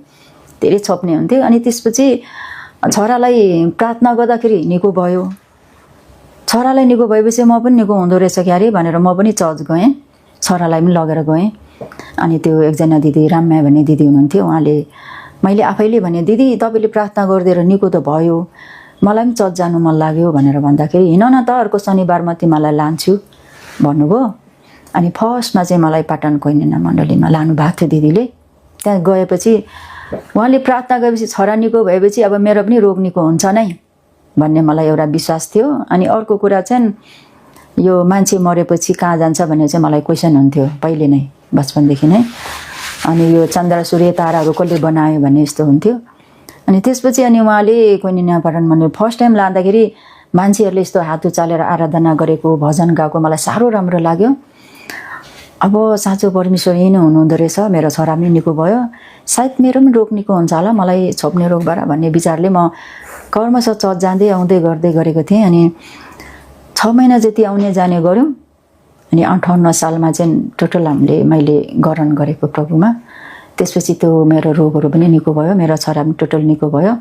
धेरै छोप्ने हुन्थ्यो। अनि त्यसपछि छोरालाई प्रार्थना गर्दाखेरि निको भयो। छोरालाई निको भएपछि म पनि निको हुँदो रहेछ क्यारे भनेर म पनि चर्च गएँ, छोरालाई पनि लगेर गएँ। अनि त्यो एकजना दिदी राममाया भन्ने दिदी हुनुहुन्थ्यो, उहाँले, मैले आफैले भने दिदी तपाईँले प्रार्थना गरिदिएर निको त भयो, मलाई पनि चर्च जानु मन लाग्यो भनेर भन्दाखेरि हिँड न त अर्को शनिबार म तिमीलाई लान्छु भन्नुभयो। अनि फर्स्टमा चाहिँ मलाई पाटन कोइनेना मण्डलीमा लानु भएको थियो दिदीले। त्यहाँ गएपछि उहाँले प्रार्थना गरेपछि छोरा निको भएपछि अब मेरो पनि रोग निको हुन्छ नै भन्ने मलाई एउटा विश्वास थियो। अनि अर्को कुरा चाहिँ यो मान्छे मरेपछि कहाँ जान्छ भन्ने चाहिँ मलाई क्वेसन हुन्थ्यो पहिले नै, बचपनदेखि नै। अनि यो चन्द्र सूर्य ताराहरू कसले बनायो भन्ने यस्तो हुन्थ्यो। अनि त्यसपछि अनि उहाँले कोइनेना पाटन मण्डली फर्स्ट टाइम लाँदाखेरि मान्छेहरूले यस्तो हात उचालेर आराधना गरेको, भजन गाएको मलाई साह्रो राम्रो लाग्यो। अब साँचो परमेश्वर यही नै हुनुहुँदो रहेछ, मेरो छोरा पनि निको भयो, सायद मेरो पनि रोग निको हुन्छ होला मलाई छोप्ने रोगबाट भन्ने विचारले म कर्मशः चर्च जाँदै आउँदै गर्दै गरेको थिएँ। अनि 6 महिना जति आउने जाने गऱ्यौँ। अनि 58 सालमा चाहिँ टोटल मैले ग्रहण गरेको प्रभुमा। त्यसपछि त्यो मेरो रोगहरू पनि निको भयो, मेरो छोरा पनि टोटल निको भयो।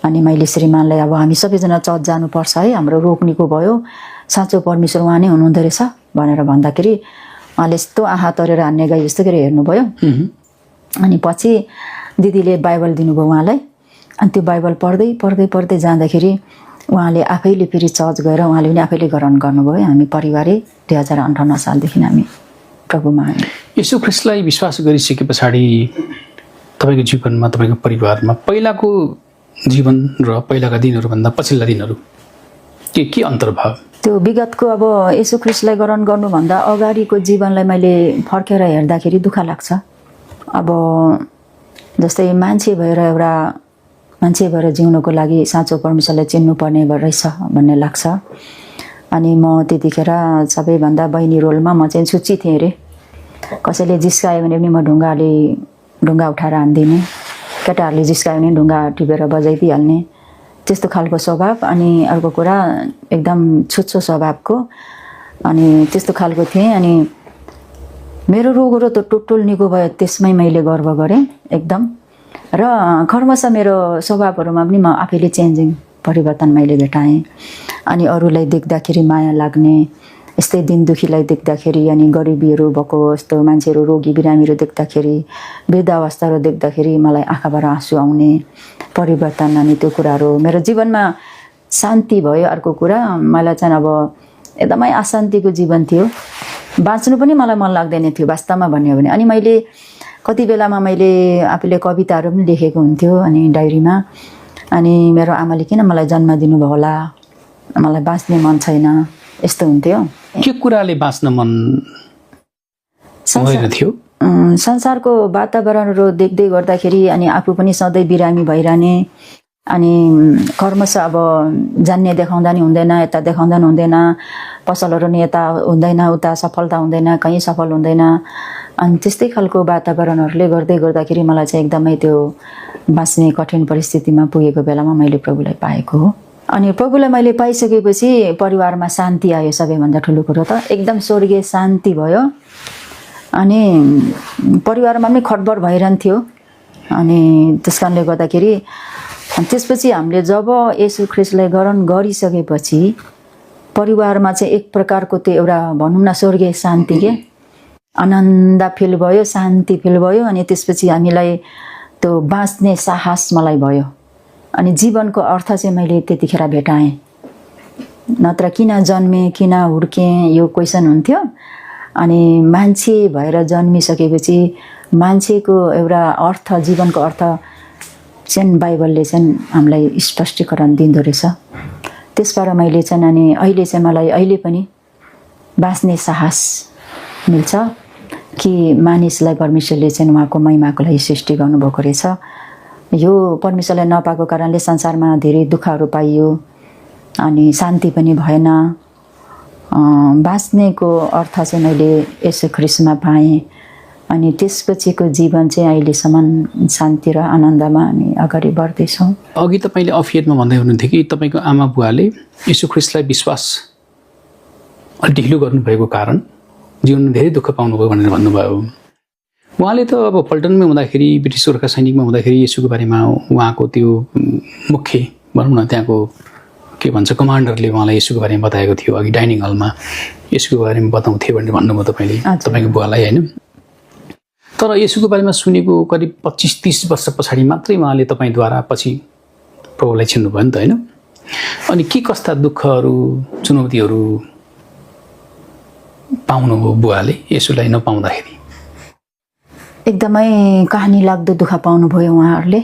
अनि मैले श्रीमानलाई अब हामी सबैजना चर्च जानुपर्छ है, हाम्रो रोग निको भयो, साँचो परमेश्वर उहाँ नै हुनुहुँदो रहेछ भनेर भन्दाखेरि उहाँले यस्तो आँखा तरेर हान्ने गाई जस्तो गरेर हेर्नुभयो। अनि पछि दिदीले बाइबल दिनुभयो उहाँलाई। अनि त्यो बाइबल पढ्दै पढ्दै पढ्दै जाँदाखेरि उहाँले आफैले फेरि चर्च गएर उहाँले पनि आफैले ग्रहण गर्नुभयो। हामी परिवारै 2058 सालदेखि हामी प्रभुमा आयौँ। यीशु ख्रीष्टलाई विश्वास गरिसके पछाडि तपाईँको जीवनमा, तपाईँको परिवारमा पहिलाको जीवन र पहिलाका दिनहरूभन्दा पछिल्ला दिनहरू के अन्तर्भाव? त्यो विगतको अब यीशु ख्रीष्टलाई ग्रहण गर्नुभन्दा अगाडिको जीवनलाई मैले फर्केर हेर्दाखेरि दुःख लाग्छ। अब जस्तै मान्छे भएर जिउनको लागि साँचो परमेश्वरलाई चिन्नुपर्ने रहेछ भन्ने लाग्छ। अनि म त्यतिखेर सबैभन्दा बहिनी रोलमा म चाहिँ छुच्ची थिएँ अरे। कसैले जिस्कायो भने पनि म ढुङ्गा उठाएर हान्दिनँ, केटाहरूले जिस्कायो भने ढुङ्गा टिपेर बजाइदिइहाल्ने, त्यस्तो खालको स्वभाव। अनि अर्को कुरा एकदम छुच्चो स्वभावको, अनि त्यस्तो खालको थिएँ। अनि मेरो रोगहरू त टोटल निको भयो, त्यसमै मैले गर्व गरेँ एकदम। र कर्मशः मेरो स्वभावहरूमा पनि म आफैले परिवर्तन मैले भेटाएँ। अनि अरूलाई देख्दाखेरि माया लाग्ने, यस्तै दिन दुखीलाई देख्दाखेरि अनि गरिबीहरू भएको यस्तो मान्छेहरू रोगी बिरामीहरू देख्दाखेरि वृद्धावस्थाहरू देख्दाखेरि मलाई आँखाबाट आँसु आउने परिवर्तन अनि त्यो कुराहरू मेरो जीवनमा शान्ति भयो। अर्को कुरा मलाई चाहिँ अब एकदमै अशान्तिको जीवन थियो, बाँच्नु पनि मलाई मन लाग्दैन थियो वास्तवमा भन्यो भने। अनि मैले कति बेलामा मैले आफूले कविताहरू पनि लेखेको हुन्थ्यो अनि डायरीमा, अनि मेरो आमाले किन मलाई जन्म दिनुभयो होला, मलाई बाँच्ने मन छैन यस्तो हुन्थ्यो। के कुराले बाँच्न मन थियो? संसारको वातावरणहरू देख्दै गर्दाखेरि अनि आफू पनि सधैँ बिरामी भइरहने, अनि कर्मश अब जान्ने देखाउँदा नि हुँदैन, यता देखाउँदा नि हुँदैन, पसलहरू नि यता हुँदैन, उता सफलता हुँदैन, कहीँ सफल हुँदैन। अनि त्यस्तै खालको वातावरणहरूले गर्दाखेरि मलाई चाहिँ एकदमै त्यो बाँच्ने कठिन परिस्थितिमा पुगेको बेलामा मैले प्रभुलाई पाएको हो। अनि प्रभुलाई मैले पाइसकेपछि परिवारमा शान्ति आयो। सबैभन्दा ठुलो कुरो त एकदम स्वर्गीय शान्ति भयो। अनि परिवारमा पनि खटबड भइरहन्थ्यो। अनि त्यस कारणले गर्दाखेरि त्यसपछि हामीले जब येशू ख्रीष्टलाई ग्रहण गरिसकेपछि परिवारमा चाहिँ एक प्रकारको त्यो एउटा भनौँ न स्वर्गीय शान्ति के आनन्द फिल भयो, शान्ति फिल भयो। अनि त्यसपछि हामीलाई त्यो बाँच्ने साहस मलाई भयो। अनि जीवनको अर्थ चाहिँ मैले त्यतिखेर भेटाएँ। नत्र किन जन्मेँ, किन हुर्केँ यो क्वेसन हुन्थ्यो। अनि मान्छे भएर जन्मिसकेपछि मान्छेको एउटा अर्थ, जीवनको अर्थ चाहिँ बाइबलले चाहिँ हामीलाई स्पष्टीकरण दिँदो रहेछ। त्यसबाट मैले चाहिँ अनि अहिले चाहिँ मलाई अहिले पनि बाँच्ने साहस मिल्छ कि मानिसलाई परमेश्वरले चाहिँ उहाँको महिमाको लागि सृष्टि गर्नुभएको रहेछ। यो परमेश्वरलाई नपाएको कारणले संसारमा धेरै दुःखहरू पाइयो अनि शान्ति पनि भएन। बाँच्नेको अर्थ चाहिँ मैले येशू ख्रीष्टमा पाएँ। अनि त्यसपछिको जीवन चाहिँ अहिलेसम्म शान्ति र आनन्दमा हामी अगाडि बढ्दैछौँ। अघि तपाईँले अफियरमा भन्दै हुनुहुन्थ्यो कि तपाईँको आमा बुवाले येशू ख्रीष्टलाई विश्वास अलि ढिलो गर्नुभएको कारण जीवनमा धेरै दुःख पाउनुभयो भनेर भन्नुभयो। उहाँले त अब पल्टनमै हुँदाखेरि, ब्रिटिस गोर्खा सैनिकमा हुँदाखेरि येशूको बारेमा उहाँको त्यो मुख्य भनौँ न त्यहाँको के भन्छ कमान्डरले उहाँलाई येशूको बारेमा बताएको थियो। अघि डाइनिङ हलमा येशूको बारेमा बताउँथे भनेर भन्नुभयो तपाईँले तपाईँको बुवालाई, होइन? तर येशूको बारेमा सुनेको करिब 25-30 वर्ष पछाडि मात्रै उहाँले तपाईँद्वारा पछि प्रभुलाई चिन्नुभयो नि त, होइन? अनि के कस्ता दुःखहरू, चुनौतीहरू पाउनुभयो बुवाले येशूलाई नपाउँदाखेरि? एकदमै कहानी लाग्दो दुःख पाउनुभयो उहाँहरूले,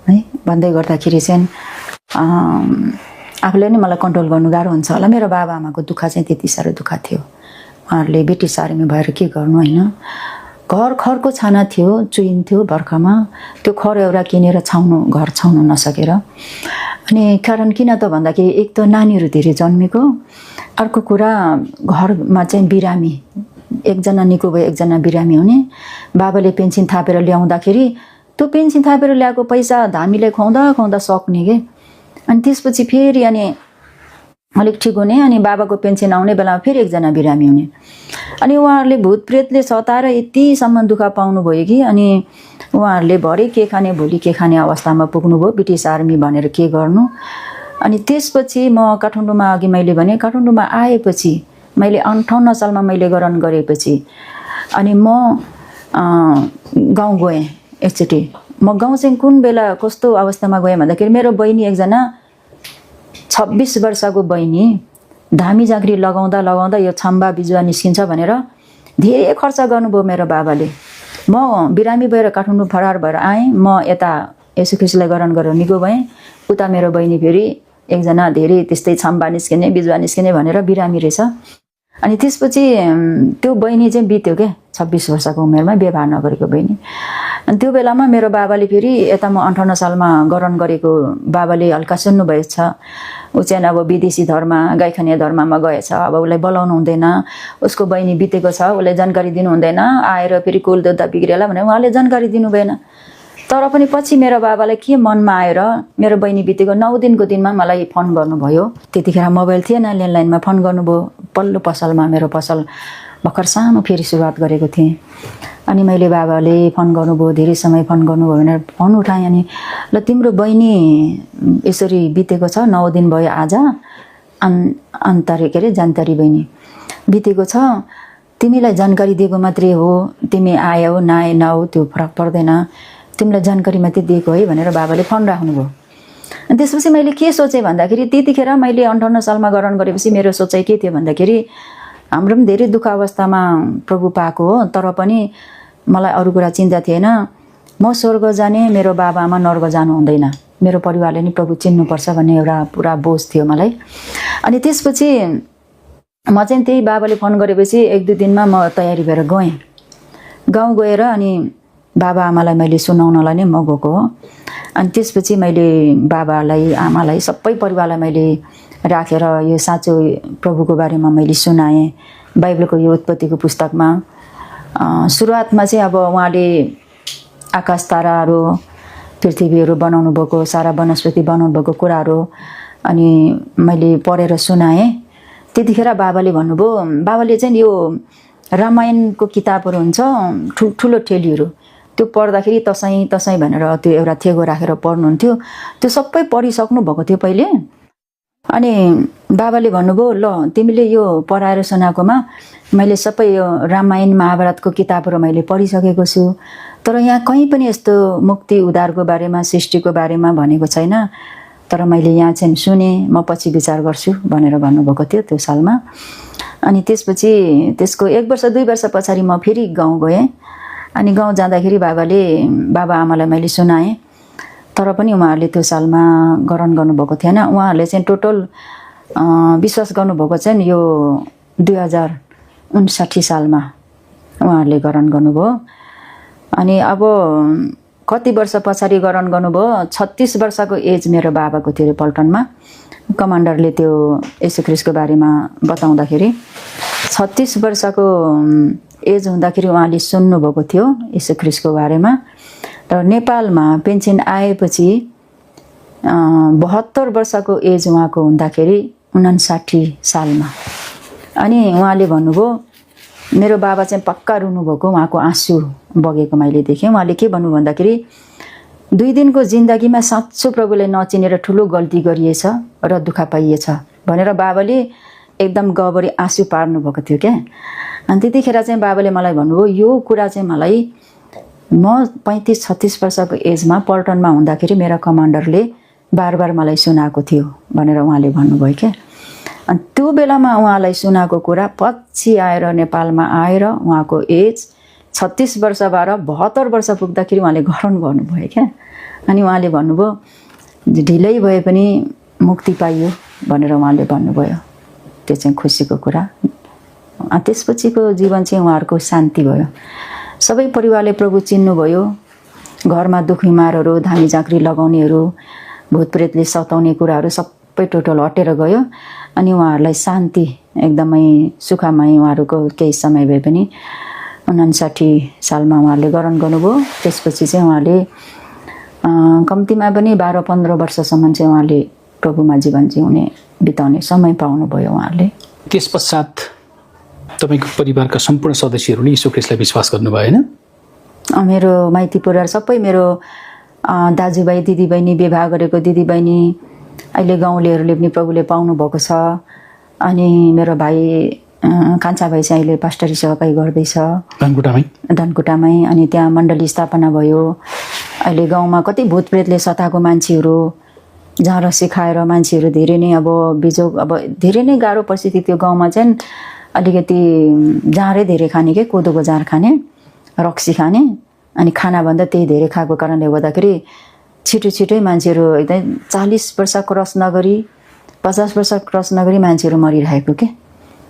है? भन्दै गर्दाखेरि चाहिँ आफूले नि मलाई कन्ट्रोल गर्नु गाह्रो हुन्छ होला। मेरो बाबा आमाको दुःख चाहिँ त्यति साह्रो दुःख थियो। उहाँहरूले ब्रिटिस आर्मी भएर के गर्नु, होइन? घर खरको छाना थियो, चुइन्थ्यो बर्खामा, त्यो खर एउटा किनेर घर छाउनु नसकेर। अनि कारण किन त भन्दाखेरि एक त नानीहरू धेरै जन्मेको, अर्को कुरा घरमा चाहिँ बिरामी, एकजना निको भयो एकजना बिरामी हुने। बाबाले पेन्सन थापेर ल्याउँदाखेरि त्यो पेन्सन थापेर ल्याएको पैसा धामीलाई खुवाउँदा सक्ने के। अनि त्यसपछि फेरि अनि अलिक ठिक हुने, अनि बाबाको पेन्सन आउने बेलामा फेरि एकजना बिरामी हुने। अनि उहाँहरूले भूत प्रेतले सताएर यतिसम्म दुःख पाउनुभयो कि अनि उहाँहरूले भरे के खाने भोलि के खाने अवस्थामा पुग्नुभयो। ब्रिटिस आर्मी भनेर के गर्नु। अनि त्यसपछि म काठमाडौँमा, अघि मैले भने काठमाडौँमा आएपछि मैले 58 सालमा मैले ग्रहण गरेपछि अनि म गाउँ गएँ एकचोटि। म गाउँ चाहिँ कुन बेला कस्तो अवस्थामा गएँ भन्दाखेरि मेरो बहिनी एकजना 26 वर्षको बहिनी धामी झाँक्री लगाउँदा यो छम्बा बिजुवा निस्किन्छ भनेर धेरै खर्च गर्नुभयो मेरो बाबाले। म बिरामी भएर काठमाडौँ फरार भएर आएँ। म यता येशू ख्रीष्टलाई ग्रहण गरेर निको भएँ। उता मेरो बहिनी फेरि एकजना धेरै त्यस्तै छम्बा निस्किने बिजुवा निस्किने भनेर बिरामी रहेछ। अनि त्यसपछि त्यो बहिनी चाहिँ बित्यो क्या, 26 वर्षको उमेरमा व्यवहार नगरेको बहिनी। अनि त्यो बेलामा मेरो बाबाले फेरि यता म 58 सालमा ग्रहण गरेको बाबाले हल्का सुन्नुभएछ। ऊ चाहिँ अब विदेशी धर्म, गाईखाने धर्ममा गएछ, अब उसलाई बोलाउनु हुँदैन, उसको बहिनी बितेको छ, उसलाई जानकारी दिनु हुँदैन, आएर फेरि कुल देउता बिग्रिएला भनेर उहाँले जानकारी दिनु भएन। तर पनि पछि मेरो बाबालाई के मनमा आएर मेरो बहिनी बितेको 9 दिनको दिनमा मलाई फोन गर्नुभयो। त्यतिखेर मोबाइल थिएन, ल्यान्डलाइनमा फोन गर्नुभयो। पल्लो पसलमा, मेरो पसल भर्खर सानो फेरि सुरुवात गरेको थिएँ। अनि मैले बाबाले फोन गर्नुभयो, धेरै समय फोन गर्नुभयो भनेर फोन उठाएँ। अनि ल तिम्रो बहिनी यसरी बितेको छ, 9 दिन भयो आज, अन्तरी के अरे जानकारी बहिनी। बितेको छ, तिमीलाई जानकारी दिएको मात्रै हो, तिमी आयौ नआउ त्यो फरक पर्दैन, तिमीलाई जानकारी मात्रै दिएको है भनेर बाबाले फोन राख्नुभयो। अनि त्यसपछि मैले के सोचेँ भन्दाखेरि त्यतिखेर मैले 58 सालमा ग्रहण गरेपछि मेरो सोचाइ के थियो भन्दाखेरि हाम्रो पनि धेरै दुःख अवस्थामा प्रभु पाएको हो, तर पनि मलाई अरू कुरा चिन्ता थिएन। म स्वर्ग जाने, मेरो बाबा आमा नर्क जानु हुँदैन, मेरो परिवारले नि प्रभु चिन्नुपर्छ भन्ने एउटा पुरा बोझ थियो मलाई। अनि त्यसपछि म चाहिँ त्यही बाबाले फोन गरेपछि 1-2 दिनमा म तयारी भएर गएँ। गाउँ गएर अनि बाबा आमालाई मैले सुनाउनलाई नै म गएको हो। अनि त्यसपछि मैले बाबालाई आमालाई सबै परिवारलाई मैले राखेर यो साँचो प्रभुको बारेमा मैले सुनाएँ। बाइबलको यो उत्पत्तिको पुस्तकमा सुरुवातमा चाहिँ अब उहाँले आकाश ताराहरू पृथ्वीहरू बनाउनु भएको, सारा वनस्पति बनाउनु भएको कुराहरू अनि मैले पढेर सुनाएँ। त्यतिखेर बाबाले भन्नुभयो, बाबाले चाहिँ यो रामायणको किताबहरू हुन्छ ठुलो ठेलीहरू, त्यो पढ्दाखेरि तसैँ भनेर त्यो एउटा थेगो राखेर पढ्नुहुन्थ्यो। त्यो सबै पढिसक्नु भएको थियो पहिले। अनि बाबाले भन्नुभयो, ल तिमीले यो पढाएर सुनाएकोमा मैले सबै यो रामायण महाभारतको किताबहरू मैले पढिसकेको छु, तर यहाँ कहीँ पनि यस्तो मुक्ति उद्धारको बारेमा सृष्टिको बारेमा भनेको छैन, तर मैले यहाँ चाहिँ सुने, म पछि विचार गर्छु भनेर भन्नुभएको थियो त्यो सालमा। अनि त्यसपछि त्यसको 1 वर्ष 2 वर्ष पछाडि म फेरि गाउँ गएँ। अनि गाउँ जाँदाखेरि बाबा आमालाई मैले सुनाएँ, तर पनि उहाँहरूले त्यो सालमा ग्रहण गर्नुभएको थिएन। उहाँहरूले चाहिँ टोटल विश्वास गर्नुभएको चाहिँ यो 2059 सालमा उहाँहरूले ग्रहण गर्नुभयो। अनि अब कति वर्ष पछाडि ग्रहण गर्नुभयो, 36 वर्षको एज मेरो बाबाको थियो पल्टनमा। कमान्डरले त्यो येशू ख्रीष्टको बारेमा बताउँदाखेरि 36 वर्षको एज हुँदाखेरि उहाँले सुन्नुभएको थियो येशू ख्रीष्टको बारेमा। र नेपालमा पेन्सन आएपछि 72 वर्षको एज उहाँको हुँदाखेरि 59 सालमा। अनि उहाँले भन्नुभयो, मेरो बाबा चाहिँ पक्का रुनुभएको, उहाँको आँसु बगेको मैले देखेँ। उहाँले के भन्नु भन्दाखेरि 2 दिनको जिन्दगीमा साँचो प्रभुलाई नचिनेर ठुलो गल्ती गरिएछ र दुःख पाइएछ भनेर बाबाले एकदम गबरी आँसु पार्नु भएको थियो क्या। अनि त्यतिखेर चाहिँ बाबाले मलाई भन्नुभयो, यो कुरा चाहिँ मलाई म 35-36 वर्षको एजमा पल्टनमा हुँदाखेरि मेरा कमान्डरले बार मलाई सुनाएको थियो भनेर उहाँले भन्नुभयो क्या। अनि त्यो बेलामा उहाँलाई सुनाएको कुरा पछि आएर नेपालमा आएर उहाँको एज 36 वर्षबाट 72 वर्ष पुग्दाखेरि उहाँले ग्रहण गर्नुभयो क्या। अनि उहाँले भन्नुभयो, ढिलै भए पनि मुक्ति पाइयो भनेर उहाँले भन्नुभयो। त्यो चाहिँ खुसीको कुरा। त्यसपछिको जीवन चाहिँ उहाँहरूको शान्ति भयो। सबै परिवारले प्रभु चिन्नुभयो। घरमा दुख बिमारहरू, धामी झाँक्री लगाउनेहरू, भूतप्रेतले सताउने कुराहरू सबै टोटल हटेर गयो। अनि उहाँहरूलाई शान्ति एकदमै सुखमय उहाँहरूको केही समय भए पनि 59 सालमा उहाँहरूले ग्रहण गर्नुभयो। त्यसपछि चाहिँ उहाँले कम्तीमा पनि 12-15 वर्षसम्म चाहिँ उहाँले प्रभुमा जीवन जिउने बिताउने समय पाउनुभयो उहाँहरूले। त्यस पश्चात तपाईँको परिवारका सम्पूर्ण सदस्यहरूले यीशु ख्रीष्टलाई विश्वास गर्नुभयो होइन? मेरो माइती परिवार सबै, मेरो दाजुभाइ दिदीबहिनी, विवाह गरेको दिदीबहिनी, अहिले गाउँलेहरूले पनि प्रभुले पाउनु भएको छ। अनि मेरो भाइ कान्छा भाइ चाहिँ अहिले पास्टरी सेवाकाई गर्दैछ धनकुटामै। अनि त्यहाँ मण्डली स्थापना भयो। अहिले गाउँमा कति भूतप्रेतले सताएको मान्छेहरू, जहाँ रक्सी खाएर मान्छेहरू धेरै नै अब बिजोग, अब धेरै नै गाह्रो परिस्थिति त्यो गाउँमा चाहिँ। अलिकति जाँडै धेरै खाने के, कोदोको जाँड खाने, रक्सी खाने, अनि खानाभन्दा त्यही धेरै खाएको कारणले गर्दाखेरि छिटै मान्छेहरू एकदम 40 वर्ष क्रस नगरी 50 वर्ष क्रस नगरी मान्छेहरू मरिरहेको के।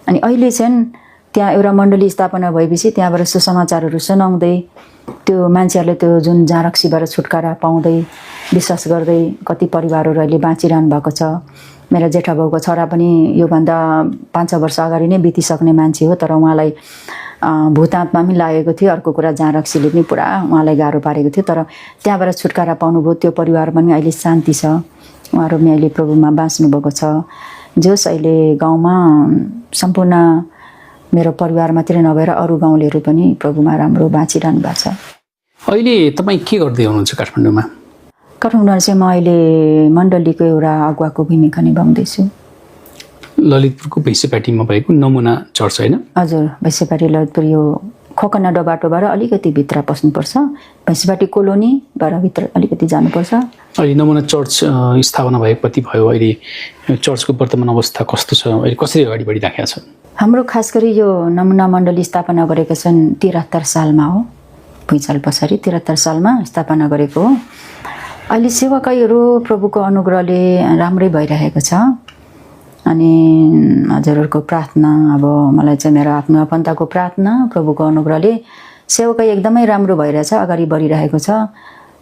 अनि अहिले चाहिँ त्यहाँ एउटा मण्डली स्थापना भएपछि त्यहाँबाट सुसमाचारहरू सुनाउँदै त्यो मान्छेहरूले त्यो जुन जाँरक्सीबाट छुटकारा पाउँदै विश्वास गर्दै कति परिवारहरू अहिले बाँचिरहनु भएको छ। मेरो जेठा बाउको छोरा पनि योभन्दा 5-6 वर्ष अगाडि नै बितिसक्ने मान्छे हो, तर उहाँलाई भूतात्मा पनि लागेको थियो। अर्को कुरा जाँरक्सीले पनि पुरा उहाँलाई गाह्रो पारेको थियो, तर त्यहाँबाट छुटकारा पाउनुभयो। त्यो परिवार पनि अहिले शान्ति छ, उहाँहरू पनि अहिले प्रभुमा बाँच्नु भएको छ। जोस अहिले गाउँमा सम्पूर्ण मेरो परिवार मात्रै नभएर अरू गाउँलेहरू पनि प्रभुमा राम्रो बाँचिरहनु भएको छ। अहिले तपाईँ के गर्दै हुनुहुन्छ काठमाडौँमा? काठमाडौँमा चाहिँ म अहिले मण्डलीको एउटा अगुवाको भूमिका निभाउँदैछु। ललितपुरको भैँसेपाटीमा भएको नमुना चर्च होइन? हजुर, भैँसेपाटी ललितपुर यो खोकनाडो बाटोबाट अलिकति भित्र पस्नुपर्छ, भैँसेपाटी कोलोनीबाट भित्र अलिकति जानुपर्छ। अहिले नमुना चर्च स्थापना भएको कति भयो? अहिले चर्चको वर्तमान अवस्था कस्तो छ? अहिले कसरी अगाडि बढिराखेको छ? हाम्रो खास गरी यो नमुना मण्डली स्थापना गरेका छन् 73 सालमा हो, भुइँचालो पछाडि 73 सालमा स्थापना गरेको हो। अहिले सेवाकाईहरू प्रभुको अनुग्रहले राम्रै भइरहेको छ। अनि हजुरहरूको प्रार्थना, अब मलाई चाहिँ मेरो आफ्नो आफन्तको प्रार्थना, प्रभुको अनुग्रहले सेवाकाई एकदमै राम्रो भइरहेछ, अगाडि बढिरहेको छ।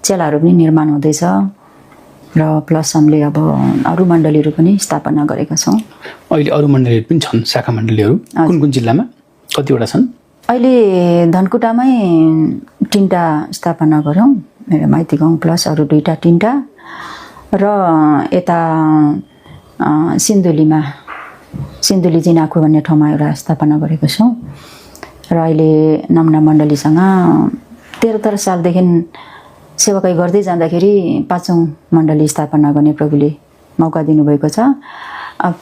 चेलाहरू पनि निर्माण हुँदैछ र प्लस हामीले अब अरू मण्डलीहरू पनि स्थापना गरेका छौँ। अहिले अरू मण्डलीहरू पनि छन्, शाखा मण्डलीहरू कुन कुन जिल्लामा, कतिवटा छन्? अहिले धनकुटामै 3टा स्थापना गऱ्यौँ, मेरो माइती गाउँ प्लस अरू 2टा 3टा, र यता सिन्धुली जिनाखु भन्ने ठाउँमा एउटा स्थापना गरेको छौँ। र अहिले नमुना मण्डलीसँग 73 सालदेखि सेवाकाई गर्दै जाँदाखेरि 5औँ मण्डली स्थापना गर्ने प्रभुले मौका दिनुभएको छ।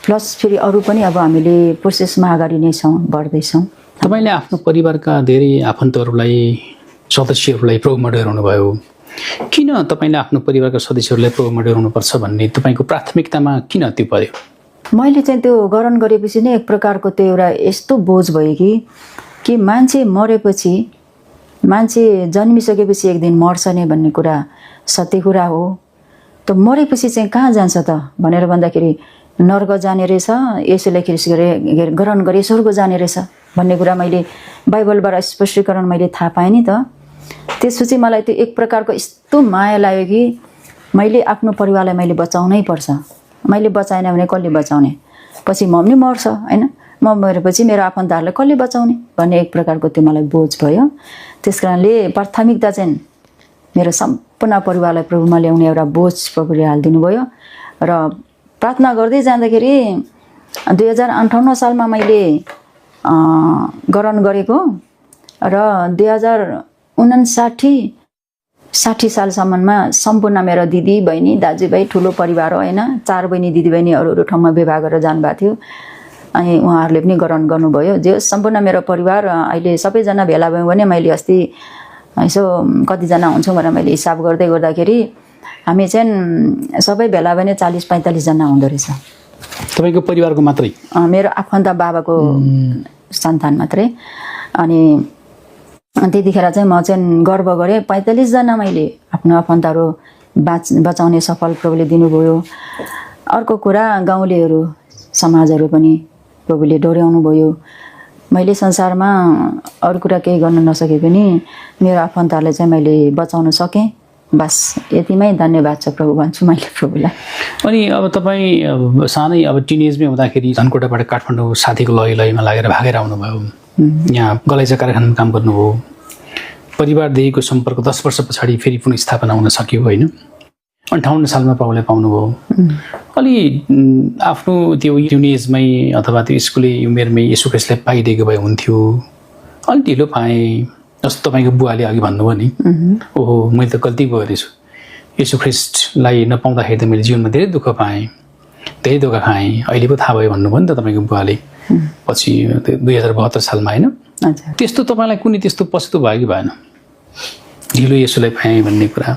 प्लस फेरि अरू पनि अब हामीले प्रोसेसमा अगाडि नै छौँ, बढ्दैछौँ। तपाईँले आफ्नो परिवारका धेरै आफन्तहरूलाई, सदस्यहरूलाई प्रभुमा डोहोऱ्याउनु भयो। किन तपाईँले आफ्नो परिवारका सदस्यहरूलाई प्रभुमा डोहोऱ्याउनुपर्छ भन्ने तपाईँको प्राथमिकतामा किन त्यो पर्यो? मैले चाहिँ त्यो गरण गरेपछि नै एक प्रकारको त्यो एउटा यस्तो बोझ भयो कि मान्छे मरेपछि, मान्छे जन्मिसकेपछि एक दिन मर्छ नै भन्ने कुरा सत्य कुरा हो। त मरेपछि चाहिँ कहाँ जान्छ त भनेर भन्दाखेरि नर्क जाने रहेछ, यसोलाई ग्रहण गरे स्वर्ग जाने रहेछ भन्ने कुरा मैले बाइबलबाट स्पष्टीकरण मैले थाहा पाएँ नि त। त्यसपछि मलाई त्यो एक प्रकारको यस्तो माया लाग्यो कि मैले आफ्नो परिवारलाई मैले बचाउनै पर्छ, मैले बचाएन भने कसले बचाउने, पछि म पनि मर्छ होइन, म मरेपछि मेरो आफन्तहरूलाई कसले बचाउने भन्ने एक प्रकारको त्यो मलाई बोझ भयो। त्यस कारणले प्राथमिकता चाहिँ मेरो सम्पूर्ण परिवारलाई प्रभुमा ल्याउने एउटा बोझ प्रभुले हालिदिनु भयो। र प्रार्थना गर्दै जाँदाखेरि 2058 सालमा मैले गरण गरेको र 2059-60 सालसम्ममा सम्पूर्ण मेरो दिदी बहिनी दाजुभाइ ठुलो परिवार हो होइन, 4 बहिनी दिदी बहिनी अरू ठाउँमा विवाह गरेर जानुभएको थियो। अनि उहाँहरूले पनि ग्रहण गर्नुभयो। जो सम्पूर्ण मेरो परिवार अहिले सबैजना भेला भयौँ भने मैले अस्ति यसो कतिजना हुन्छौँ भनेर मैले हिसाब गर्दाखेरि हामी चाहिँ सबै भेला भने 40-45 जना हुँदो रहेछ। तपाईँको परिवारको मात्रै? मेरो आफन्त बाबाको सन्तान मात्रै। अनि त्यतिखेर चाहिँ म चाहिँ गर्व गरेँ, 45 जना मैले आफ्नो आफन्तहरू बचाउने सफल प्रभुले दिनुभयो। अर्को कुरा गाउँलेहरू समाजहरू पनि प्रभुले डोर्याउनु भयो। मैले संसारमा अरू कुरा केही गर्न नसके पनि मेरो आफन्तहरूलाई चाहिँ मैले बचाउन सकेँ। बस यतिमै धन्यवाद छ प्रभु भन्छु मैले प्रभुलाई। अनि अब तपाईँ सानै अब टिनेजमै हुँदाखेरि धनकोटाबाट काठमाडौँ साथीको लयमा लागेर भागेर आउनुभयो, यहाँ गलैँचा कारखानामा काम गर्नुभयो। परिवारदेखिको सम्पर्क 10 वर्ष पछाडि फेरि पुनः स्थापना हुन सक्यो होइन। 58 सालमा प्रभुलाई पाउनुभयो। अलि आफ्नो त्यो टिनेजमै अथवा त्यो स्कुले उमेरमै यसु ख्रिस्टलाई पाइदिएको भए हुन्थ्यो, अलि ढिलो पाएँ जस्तो तपाईँको बुवाले अघि भन्नुभयो नि, ओहो मैले त गल्ती गरेछु, यसु ख्रिस्टलाई नपाउँदाखेरि त मैले जीवनमा धेरै दुःख पाएँ, धेरै धोका खाएँ, अहिले पो थाहा भयो भन्नुभयो नि त तपाईँको बुवाले पछि 2072 सालमा होइन। त्यस्तो तपाईँलाई कुनै त्यस्तो पछुतो भयो कि भएन, ढिलो यसुलाई पाएँ भन्ने कुरा?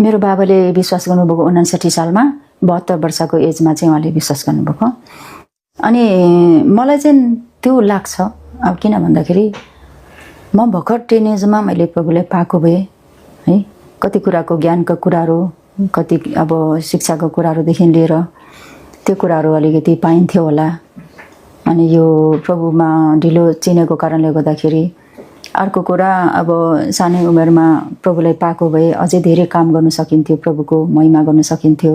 मेरो बाबाले विश्वास गर्नुभएको 59 सालमा 72 वर्षको एजमा चाहिँ उहाँले विश्वास गर्नुभएको। अनि मलाई चाहिँ त्यो लाग्छ, अब किन भन्दाखेरि म भर्खर टिनेजमा मैले प्रभुलाई पाएको भए है, कति कुराको ज्ञानको कुराहरू, कति अब शिक्षाको कुराहरूदेखि लिएर त्यो कुराहरू अलिकति पाइन्थ्यो होला। अनि यो प्रभुमा ढिलो चिनेको कारणले गर्दाखेरि अर्को कुरा अब सानै उमेरमा प्रभुलाई पाएको भए अझै धेरै काम गर्न सकिन्थ्यो, प्रभुको महिमा गर्न सकिन्थ्यो।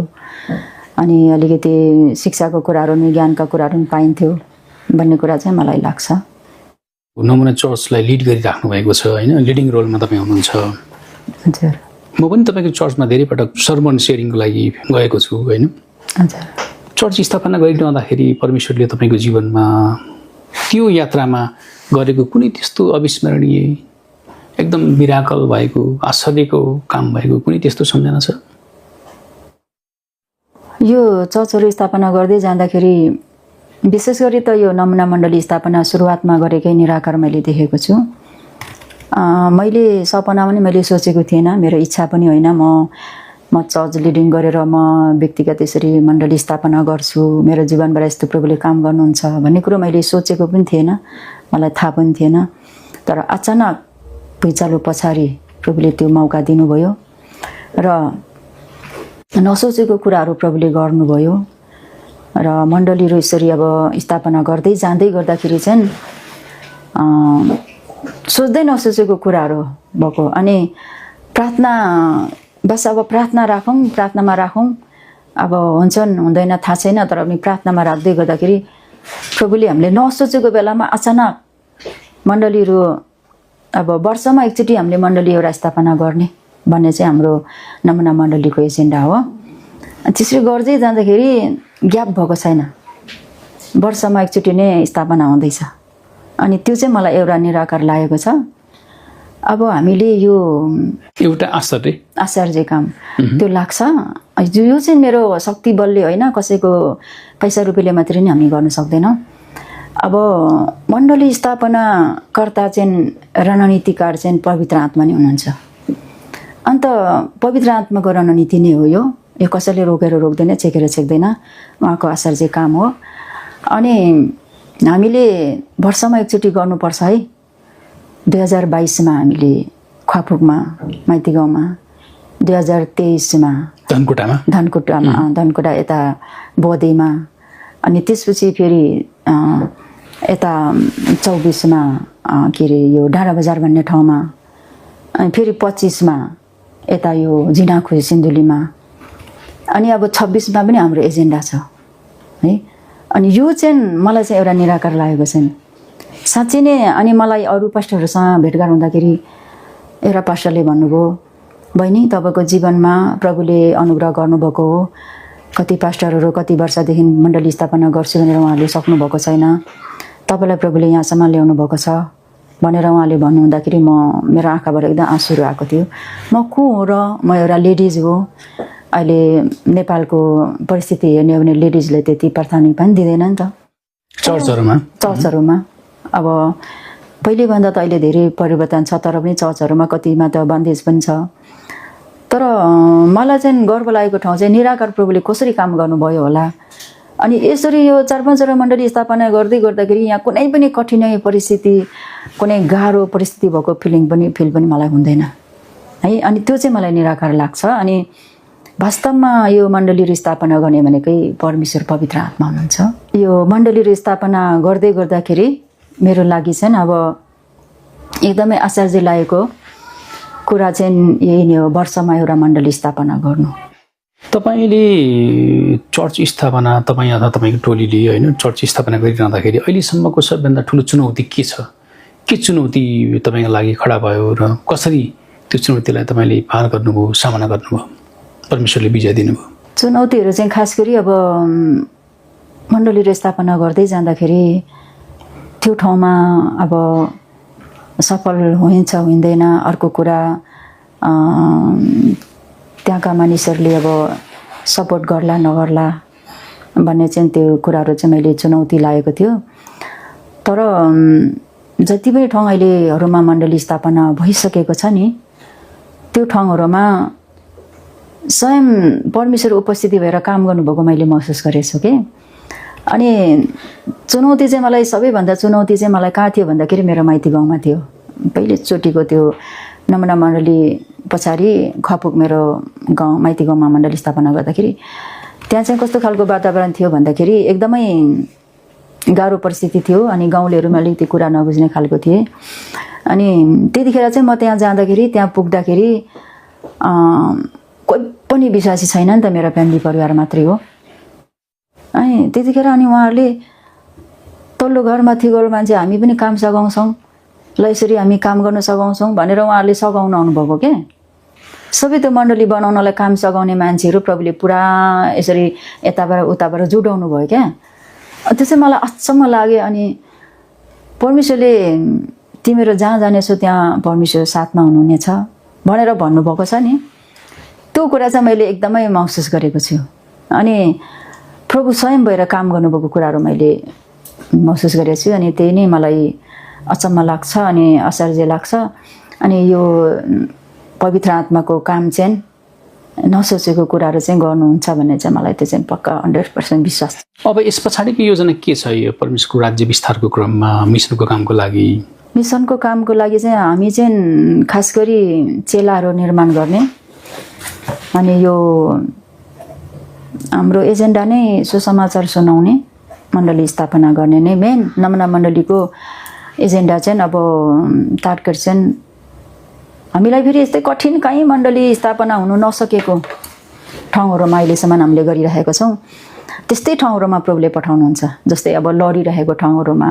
अनि अलिकति शिक्षाको कुराहरू नि ज्ञानका कुराहरू पनि पाइन्थ्यो भन्ने कुरा चाहिँ मलाई लाग्छ। नमुना चर्चलाई लिड गरिराख्नु भएको छ होइन, लिडिङ रोलमा तपाईँ हुनुहुन्छ। हजुर, म पनि तपाईँको चर्चमा धेरै पटक सर्मन सेयरिङको लागि गएको छु होइन। हजुर, चर्च स्थापना गरिरहँदाखेरि परमेश्वरले तपाईँको जीवनमा त्यो यात्रामा गरेको कुनै त्यस्तो अविस्मरणीय एकदम मिराकल भएको, आश्चर्यको काम भएको कुनै त्यस्तो सम्झना छ? यो चर्चहरू स्थापना गर्दै जाँदाखेरि विशेष गरी त यो नमुना मण्डली स्थापना सुरुवातमा गरेकै निराकार मैले देखेको छु। मैले सपना पनि मैले सोचेको थिएन, मेरो इच्छा पनि होइन म चर्च लिडिङ गरेर म व्यक्तिगत यसरी मण्डली स्थापना गर्छु, मेरो जीवनबाट यस्तो प्रभुले काम गर्नुहुन्छ भन्ने कुरो मैले सोचेको पनि थिएन, मलाई थाहा पनि थिएन। तर अचानक भुइँचालो पछाडि प्रभुले त्यो मौका दिनुभयो र नसोचेको कुराहरू प्रभुले गर्नुभयो र मण्डलीहरू यसरी अब स्थापना गर्दै जाँदै गर्दाखेरि चाहिँ सोच्दै नसोचेको कुराहरू भएको। अनि प्रार्थना बस अब प्रार्थना राखौँ, प्रार्थनामा राखौँ, अब हुन्छन् हुँदैन थाहा छैन, तर पनि प्रार्थनामा राख्दै गर्दाखेरि प्रभुले हामीले नसोचेको बेलामा अचानक मण्डलीहरू अब वर्षमा एकचोटि हामीले मण्डली एउटा स्थापना गर्ने भन्ने चाहिँ हाम्रो नमुना मण्डलीको एजेन्डा हो। त्यसरी गर्दै जाँदाखेरि ग्याप भएको छैन, वर्षमा एकचोटि नै स्थापना हुँदैछ। अनि त्यो चाहिँ मलाई एउटा निराकार लागेको छ। अब हामीले यो एउटा आश्चर्य काम त्यो लाग्छ। यो चाहिँ मेरो शक्ति बलले होइन, कसैको पैसा रुपियाँले मात्रै नै हामी गर्न सक्दैनौँ। अब मण्डली स्थापनाकर्ता चाहिँ रणनीतिकार चाहिँ पवित्र आत्मा नै हुनुहुन्छ। अन्त पवित्र आत्माको रणनीति नै हो यो कसैले रोक्दैन, छेक्दैन, उहाँको आश्चर्य काम हो। अनि हामीले वर्षमा एकचोटि गर्नुपर्छ है। 2022 हामीले ख्वापुकमा माइती गाउँमा, 2023 धनकुटा यता बोधेमा, अनि त्यसपछि फेरि यता 24 के अरे यो डाँडा बजार भन्ने ठाउँमा, अनि फेरि 25 यता यो झिनाखुसी सिन्धुलीमा, अनि अब 26 पनि हाम्रो एजेन्डा छ है। अनि यो चाहिँ मलाई चाहिँ एउटा निराकार लागेको छैन साँच्चै नै। अनि मलाई अरू पास्टरहरूसँग भेटघाट हुँदाखेरि एउटा पास्टरले भन्नुभयो, बहिनी तपाईँको जीवनमा प्रभुले अनुग्रह गर्नुभएको हो, कति पास्टरहरू कति वर्षदेखि मण्डली स्थापना गर्छु भनेर उहाँहरूले सक्नुभएको छैन, तपाईँलाई प्रभुले यहाँसम्म ल्याउनु भएको छ भनेर उहाँले भन्नुहुँदाखेरि मेरो आँखाबाट एकदम आँसुहरू आएको थियो। म को हो र म एउटा लेडिज हो। अहिले नेपालको परिस्थिति हेर्ने हो भने लेडिजले त्यति प्रार्थना पनि दिँदैन नि त चर्चहरूमा। अब पहिलेभन्दा त अहिले धेरै परिवर्तन छ, तर पनि चर्चहरूमा कतिमा त बन्देज पनि छ। तर मलाई चाहिँ गर्व लागेको ठाउँ चाहिँ निराकार प्रभुले कसरी काम गर्नुभयो होला। अनि यसरी यो 4-5 मण्डली स्थापना गर्दै गर्दाखेरि यहाँ कुनै पनि कठिनाइ परिस्थिति, कुनै गाह्रो परिस्थिति भएको फिल पनि मलाई हुँदैन है। अनि त्यो चाहिँ मलाई निराकार लाग्छ। अनि वास्तवमा यो मण्डलीहरू स्थापना गर्ने भनेकै परमेश्वर पवित्र आत्मा हुनुहुन्छ। यो मण्डलीहरू स्थापना गर्दै गर्दाखेरि मेरो लागि चाहिँ अब एकदमै आश्चर्य लागेको कुरा चाहिँ यही नै हो, वर्षमा एउटा मण्डली स्थापना गर्नु। तपाईँले चर्च स्थापना, तपाईँ अथवा तपाईँको टोलीले होइन चर्च स्थापना गरिरहँदाखेरि अहिलेसम्मको सबभन्दा ठुलो चुनौती के छ? के चुनौती तपाईँको लागि खडा भयो र कसरी त्यो चुनौतीलाई तपाईँले पार गर्नुभयो, सामना गर्नुभयो, परमेश्वरले विजय दिनुभयो? चुनौतीहरू चाहिँ खास गरी अब मण्डलीहरू स्थापना गर्दै जाँदाखेरि त्यो ठाउँमा अब सफल हुन्छ हुँदैन अर्को कुरा, त्यहाँका मानिसहरूले अब सपोर्ट गर्ला नगर्ला भन्ने चाहिँ त्यो कुराहरू चाहिँ मैले चुनौती लागेको थियो। तर जति पनि ठाउँ अहिलेहरूमा मण्डली स्थापना भइसकेको छ नि, त्यो ठाउँहरूमा स्वयं परमेश्वर उपस्थिति भएर काम गर्नुभएको मैले महसुस गरेको छु कि। अनि चुनौती चाहिँ मलाई सबैभन्दा चुनौती चाहिँ मलाई कहाँ थियो भन्दाखेरि मेरो माइती गाउँमा थियो। पहिलोचोटिको त्यो नमुना मण्डली पछाडि खपुक मेरो गाउँ माइती गाउँमा मण्डली स्थापना गर्दाखेरि त्यहाँ चाहिँ कस्तो खालको वातावरण थियो भन्दाखेरि एकदमै गाह्रो परिस्थिति थियो। अनि गाउँलेहरूमा अलिकति कुरा नबुझ्ने खालको थिए। अनि त्यतिखेर चाहिँ म त्यहाँ जाँदाखेरि, त्यहाँ पुग्दाखेरि कोही पनि विश्वासी छैन नि त, मेरो फ्यामिली परिवार मात्रै हो। अनि त्यतिखेर अनि उहाँहरूले तल्लो घर माथि घर मान्छे हामी पनि काम सघाउँछौँ, ल यसरी हामी काम गर्न सघाउँछौँ भनेर उहाँहरूले सघाउन आउनुभएको के। सबै त्यो मण्डली बनाउनलाई काम सघाउने मान्छेहरू प्रभुले पुरा यसरी यताबाट उताबाट जुटाउनु भयो क्या। त्यो चाहिँ मलाई अचम्म लाग्यो। अनि परमेश्वरले तिमीहरू जहाँ जानेछौ त्यहाँ परमेश्वर साथमा हुनुहुनेछ भनेर भन्नुभएको छ नि, त्यो कुरा चाहिँ मैले एकदमै महसुस गरेको छु। अनि प्रभु स्वयं भएर काम गर्नुभएको कुराहरू मैले महसुस गरेको छु अनि त्यही नै मलाई अचम्म लाग्छ अनि आश्चर्य लाग्छ अनि यो पवित्र आत्माको काम चाहिँ नसोचेको कुराहरू चाहिँ गर्नुहुन्छ भन्ने चाहिँ मलाई त्यो चाहिँ पक्का 100% विश्वास छ। अब यस पछाडिको योजना के छ यो परमेश्वरको राज्य विस्तारको क्रममा मिसनको कामको लागि? मिसनको कामको लागि चाहिँ हामी चाहिँ खास गरी चेलाहरू निर्माण गर्ने अनि यो हाम्रो एजेन्डा नै सुसमाचार सुनाउने मण्डली स्थापना गर्ने नै मेन नमुना मण्डलीको एजेन्डा चाहिँ अब तात्काल चाहिँ हामीलाई फेरि यस्तै कठिन कहीँ मण्डली स्थापना हुनु नसकेको ठाउँहरूमा अहिलेसम्म हामीले गरिरहेका छौँ त्यस्तै ठाउँहरूमा प्रभुले पठाउनुहुन्छ जस्तै अब लडिरहेको ठाउँहरूमा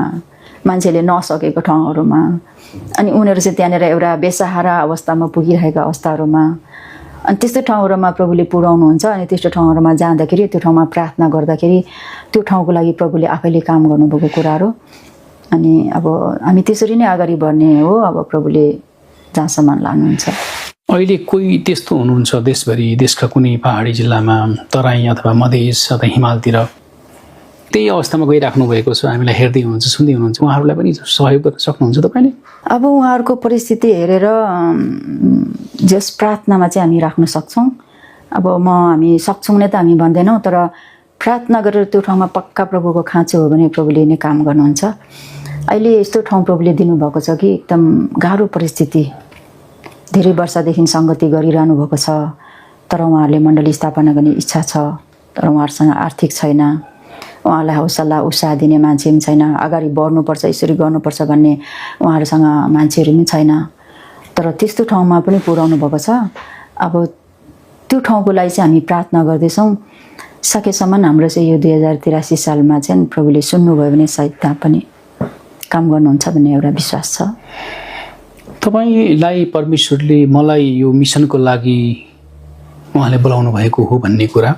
मान्छेले नसकेको ठाउँहरूमा अनि उनीहरू चाहिँ त्यहाँनिर एउटा बेसहारा अवस्थामा पुगिरहेका अवस्थाहरूमा अनि त्यस्तो ठाउँहरूमा प्रभुले पुर्याउनुहुन्छ अनि त्यस्तो ठाउँहरूमा जाँदाखेरि त्यो ठाउँमा प्रार्थना गर्दाखेरि त्यो ठाउँको लागि प्रभुले आफैले काम गर्नुभएको कुराहरू अनि अब हामी त्यसरी नै अगाडि बढ्ने हो अब प्रभुले जहाँसम्म लानुहुन्छ। अहिले कोही त्यस्तो हुनुहुन्छ देशभरि देशका कुनै पहाडी जिल्लामा तराई अथवा मधेस अथवा हिमालतिर त्यही अवस्थामा गइराख्नु भएको छ हामीलाई हेर्दै हुनुहुन्छ सुन्दै हुनुहुन्छ उहाँहरूलाई पनि सहयोग गर्न सक्नुहुन्छ तपाईँले? अब उहाँहरूको परिस्थिति हेरेर जस प्रार्थनामा चाहिँ हामी राख्न सक्छौँ। अब हामी सक्छौँ नै त हामी भन्दैनौँ तर प्रार्थना गरेर त्यो ठाउँमा पक्का प्रभुको खाँचो हो भने प्रभुले नै काम गर्नुहुन्छ। अहिले यस्तो ठाउँ प्रभुले दिनुभएको छ कि एकदम गाह्रो परिस्थिति धेरै वर्षदेखि सङ्गति गरिरहनु भएको छ तर उहाँहरूले मण्डली स्थापना गर्ने इच्छा छ तर उहाँहरूसँग आर्थिक छैन उहाँलाई हौसला उत्साह दिने मान्छे पनि छैन अगाडि बढ्नुपर्छ यसरी गर्नुपर्छ भन्ने उहाँहरूसँग मान्छेहरू पनि छैन तर त्यस्तो ठाउँमा पनि पुर्याउनु भएको छ। अब त्यो ठाउँको लागि चाहिँ हामी प्रार्थना गर्दैछौँ सकेसम्म हाम्रो चाहिँ यो 2083 सालमा चाहिँ प्रभुले सुन्नुभयो भने सायद त्यहाँ पनि काम गर्नुहुन्छ भन्ने एउटा विश्वास छ। तपाईँलाई परमेश्वरले मलाई यो मिसनको लागि उहाँले बोलाउनु भएको हो भन्ने कुरा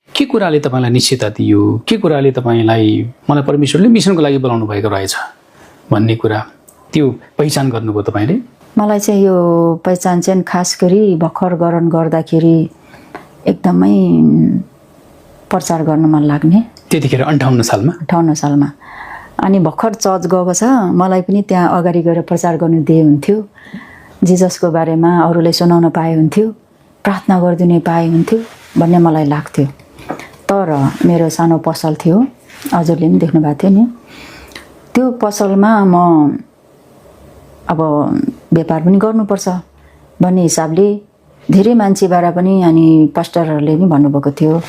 के कुराले तपाईँलाई निश्चयता दियो के कुराले तपाईँलाई मलाई परमेश्वरले मिसनको लागि बोलाउनु भएको रहेछ भन्ने कुरा त्यो पहिचान गर्नुभयो तपाईँले? मलाई चाहिँ यो पहिचान चाहिँ खास गरी भर्खर ग्रहण गर्दाखेरि एकदमै प्रचार गर्न मन लाग्ने त्यतिखेर 58 सालमा अनि भर्खर चर्च गएको छ मलाई पनि त्यहाँ अगाडि गएर प्रचार गर्नु दिए हुन्थ्यो जिजसको बारेमा अरूलाई सुनाउन पाए हुन्थ्यो प्रार्थना गरिदिने पाए हुन्थ्यो भन्ने मलाई लाग्थ्यो। तर मेरो सानो पसल थियो हजुरले पनि देख्नु भएको थियो नि त्यो पसलमा म अब व्यापार पनि गर्नुपर्छ भन्ने हिसाबले धेरै मान्छेबाट पनि अनि पास्टरहरूले पनि भन्नुभएको थियो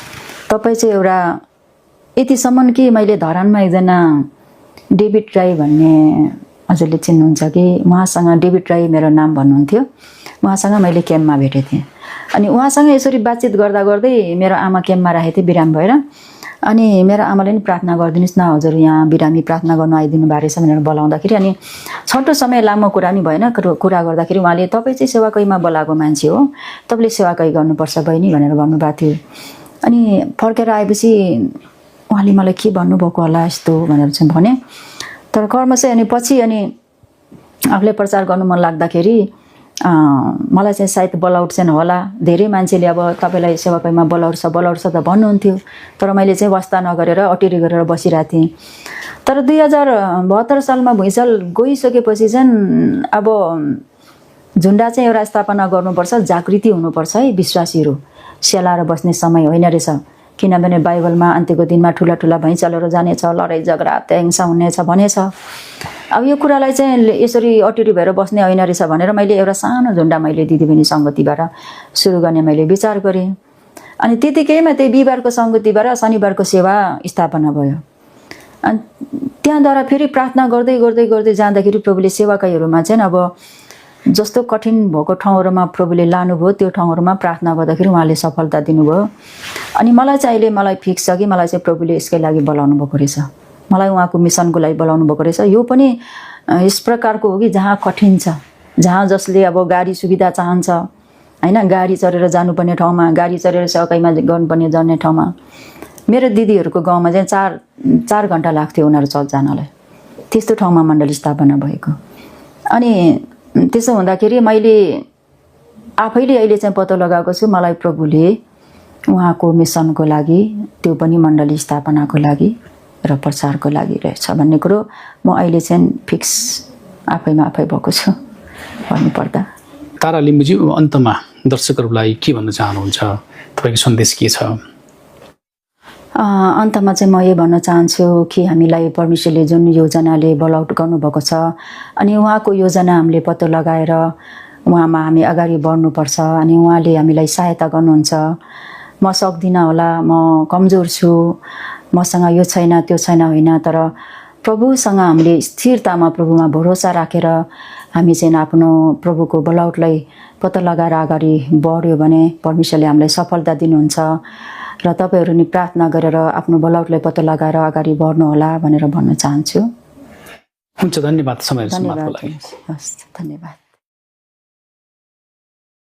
तपाईँ चाहिँ एउटा यतिसम्म कि मैले धरानमा एकजना डेभिड राई भन्ने हजुरले चिन्नुहुन्छ कि उहाँसँग डेभिड राई मेरो नाम भन्नुहुन्थ्यो उहाँसँग मैले क्याम्पमा भेटेको थिएँ अनि उहाँसँग यसरी बातचित गर्दा गर्दै मेरो आमा क्याम्पमा राखेको थिएँ बिरामी भएर अनि मेरो आमाले नि प्रार्थना गरिदिनुहोस् न हजुर यहाँ बिरामी प्रार्थना गर्नु आइदिनु भएको रहेछ भनेर बोलाउँदाखेरि अनि छोटो समय लामो कुरा नि भएन कुरा गर्दाखेरि उहाँले तपाईँ चाहिँ सेवाकैमा बोलाएको मान्छे हो तपाईँले सेवाकै गर्नुपर्छ बहिनी भनेर भन्नुभएको थियो। अनि फर्केर आएपछि उहाँले मलाई के भन्नुभएको होला यस्तो भनेर चाहिँ भने तर कर्म चाहिँ अनि पछि अनि आफूले प्रचार गर्नु मन लाग्दाखेरि मलाई चाहिँ सायद बोलाउट चाहिँ होला धेरै मान्छेले अब तपाईँलाई सेवाकैमा बोलाउट छ त भन्नुहुन्थ्यो तर मैले चाहिँ वास्ता नगरेर अटेरी गरेर बसिरहेको थिएँ। तर 2072 सालमा भुइँचाल गइसकेपछि चाहिँ अब झुन्डा चाहिँ एउटा स्थापना गर्नुपर्छ जागृति हुनुपर्छ है विश्वासीहरू सेलाएर बस्ने समय होइन रहेछ किनभने बाइबलमा अन्त्यको दिनमा ठुला ठुला भैँचालोहरू जानेछ लडाइँ झगडा हत्या हिंसा हुनेछ भनेछ। अब यो कुरालाई चाहिँ यसरी अटेरी भएर बस्ने होइन रहेछ भनेर मैले एउटा सानो झुन्डा मैले दिदीबहिनी सङ्गतिबाट सुरु गर्ने मैले विचार गरेँ अनि त्यतिकैमा त्यही बिहिबारको सङ्गतिबाट शनिबारको सेवा स्थापना भयो अनि त्यहाँद्वारा फेरि प्रार्थना गर्दै गर्दै गर्दै जाँदाखेरि प्रभुले सेवाकाईहरूमा चाहिँ अब जस्तो कठिन भएको ठाउँहरूमा प्रभुले लानुभयो त्यो ठाउँहरूमा प्रार्थना गर्दाखेरि उहाँले सफलता दिनुभयो अनि मलाई चाहिँ अहिले मलाई फिक्स छ कि मलाई चाहिँ प्रभुले यसकै लागि बोलाउनु भएको रहेछ मलाई उहाँको मिसनको लागि बोलाउनु भएको रहेछ। यो पनि यस प्रकारको हो कि जहाँ कठिन छ जहाँ जसले अब गाडी सुविधा चाहन्छ होइन गाडी चढेर जानुपर्ने ठाउँमा गाडी चढेर सेवाकाईमा गर्नुपर्ने जाने ठाउँमा मेरो दिदीहरूको गाउँमा चाहिँ 4 घन्टा लाग्थ्यो उनीहरू चर्च जानलाई त्यस्तो ठाउँमा मण्डली स्थापना भएको। अनि त्यसो हुँदाखेरि मैले आफैले अहिले चाहिँ पत्तो लगाएको छु मलाई प्रभुले उहाँको मिसनको लागि, त्यो पनि मण्डली स्थापनाको लागि र प्रचारको लागि रहेछ भन्ने कुरो म अहिले चाहिँ फिक्स आफैमा आफै भएको छु भन्नुपर्दा। तारा लिम्बुजी, अन्तमा दर्शकहरूलाई के भन्न चाहनुहुन्छ? तपाईँको सन्देश के छ? अन्तमा चाहिँ म यो भन्न चाहन्छु कि हामीलाई परमेश्वरले जुन योजनाले बलआउट गर्नुभएको छ अनि उहाँको योजना हामीले पत्तो लगाएर उहाँमा हामी अगाडि बढ्नुपर्छ अनि उहाँले हामीलाई सहायता गर्नुहुन्छ। म सक्दिनँ होला, म कमजोर छु, मसँग यो छैन त्यो छैन होइन, तर प्रभुसँग हामीले स्थिरतामा प्रभुमा भरोसा राखेर हामी चाहिँ आफ्नो प्रभुको बलआउटलाई पत्ता लगाएर अगाडि बढ्यो भने परमेश्वरले हामीलाई सफलता दिनुहुन्छ र तपाईँहरू नि प्रार्थना गरेर आफ्नो बलआउटलाई पत्ता लगाएर अगाडि बढ्नुहोला भनेर भन्न चाहन्छु। हुन्छ, धन्यवाद समय समाप्तको लागि। हस्, धन्यवाद।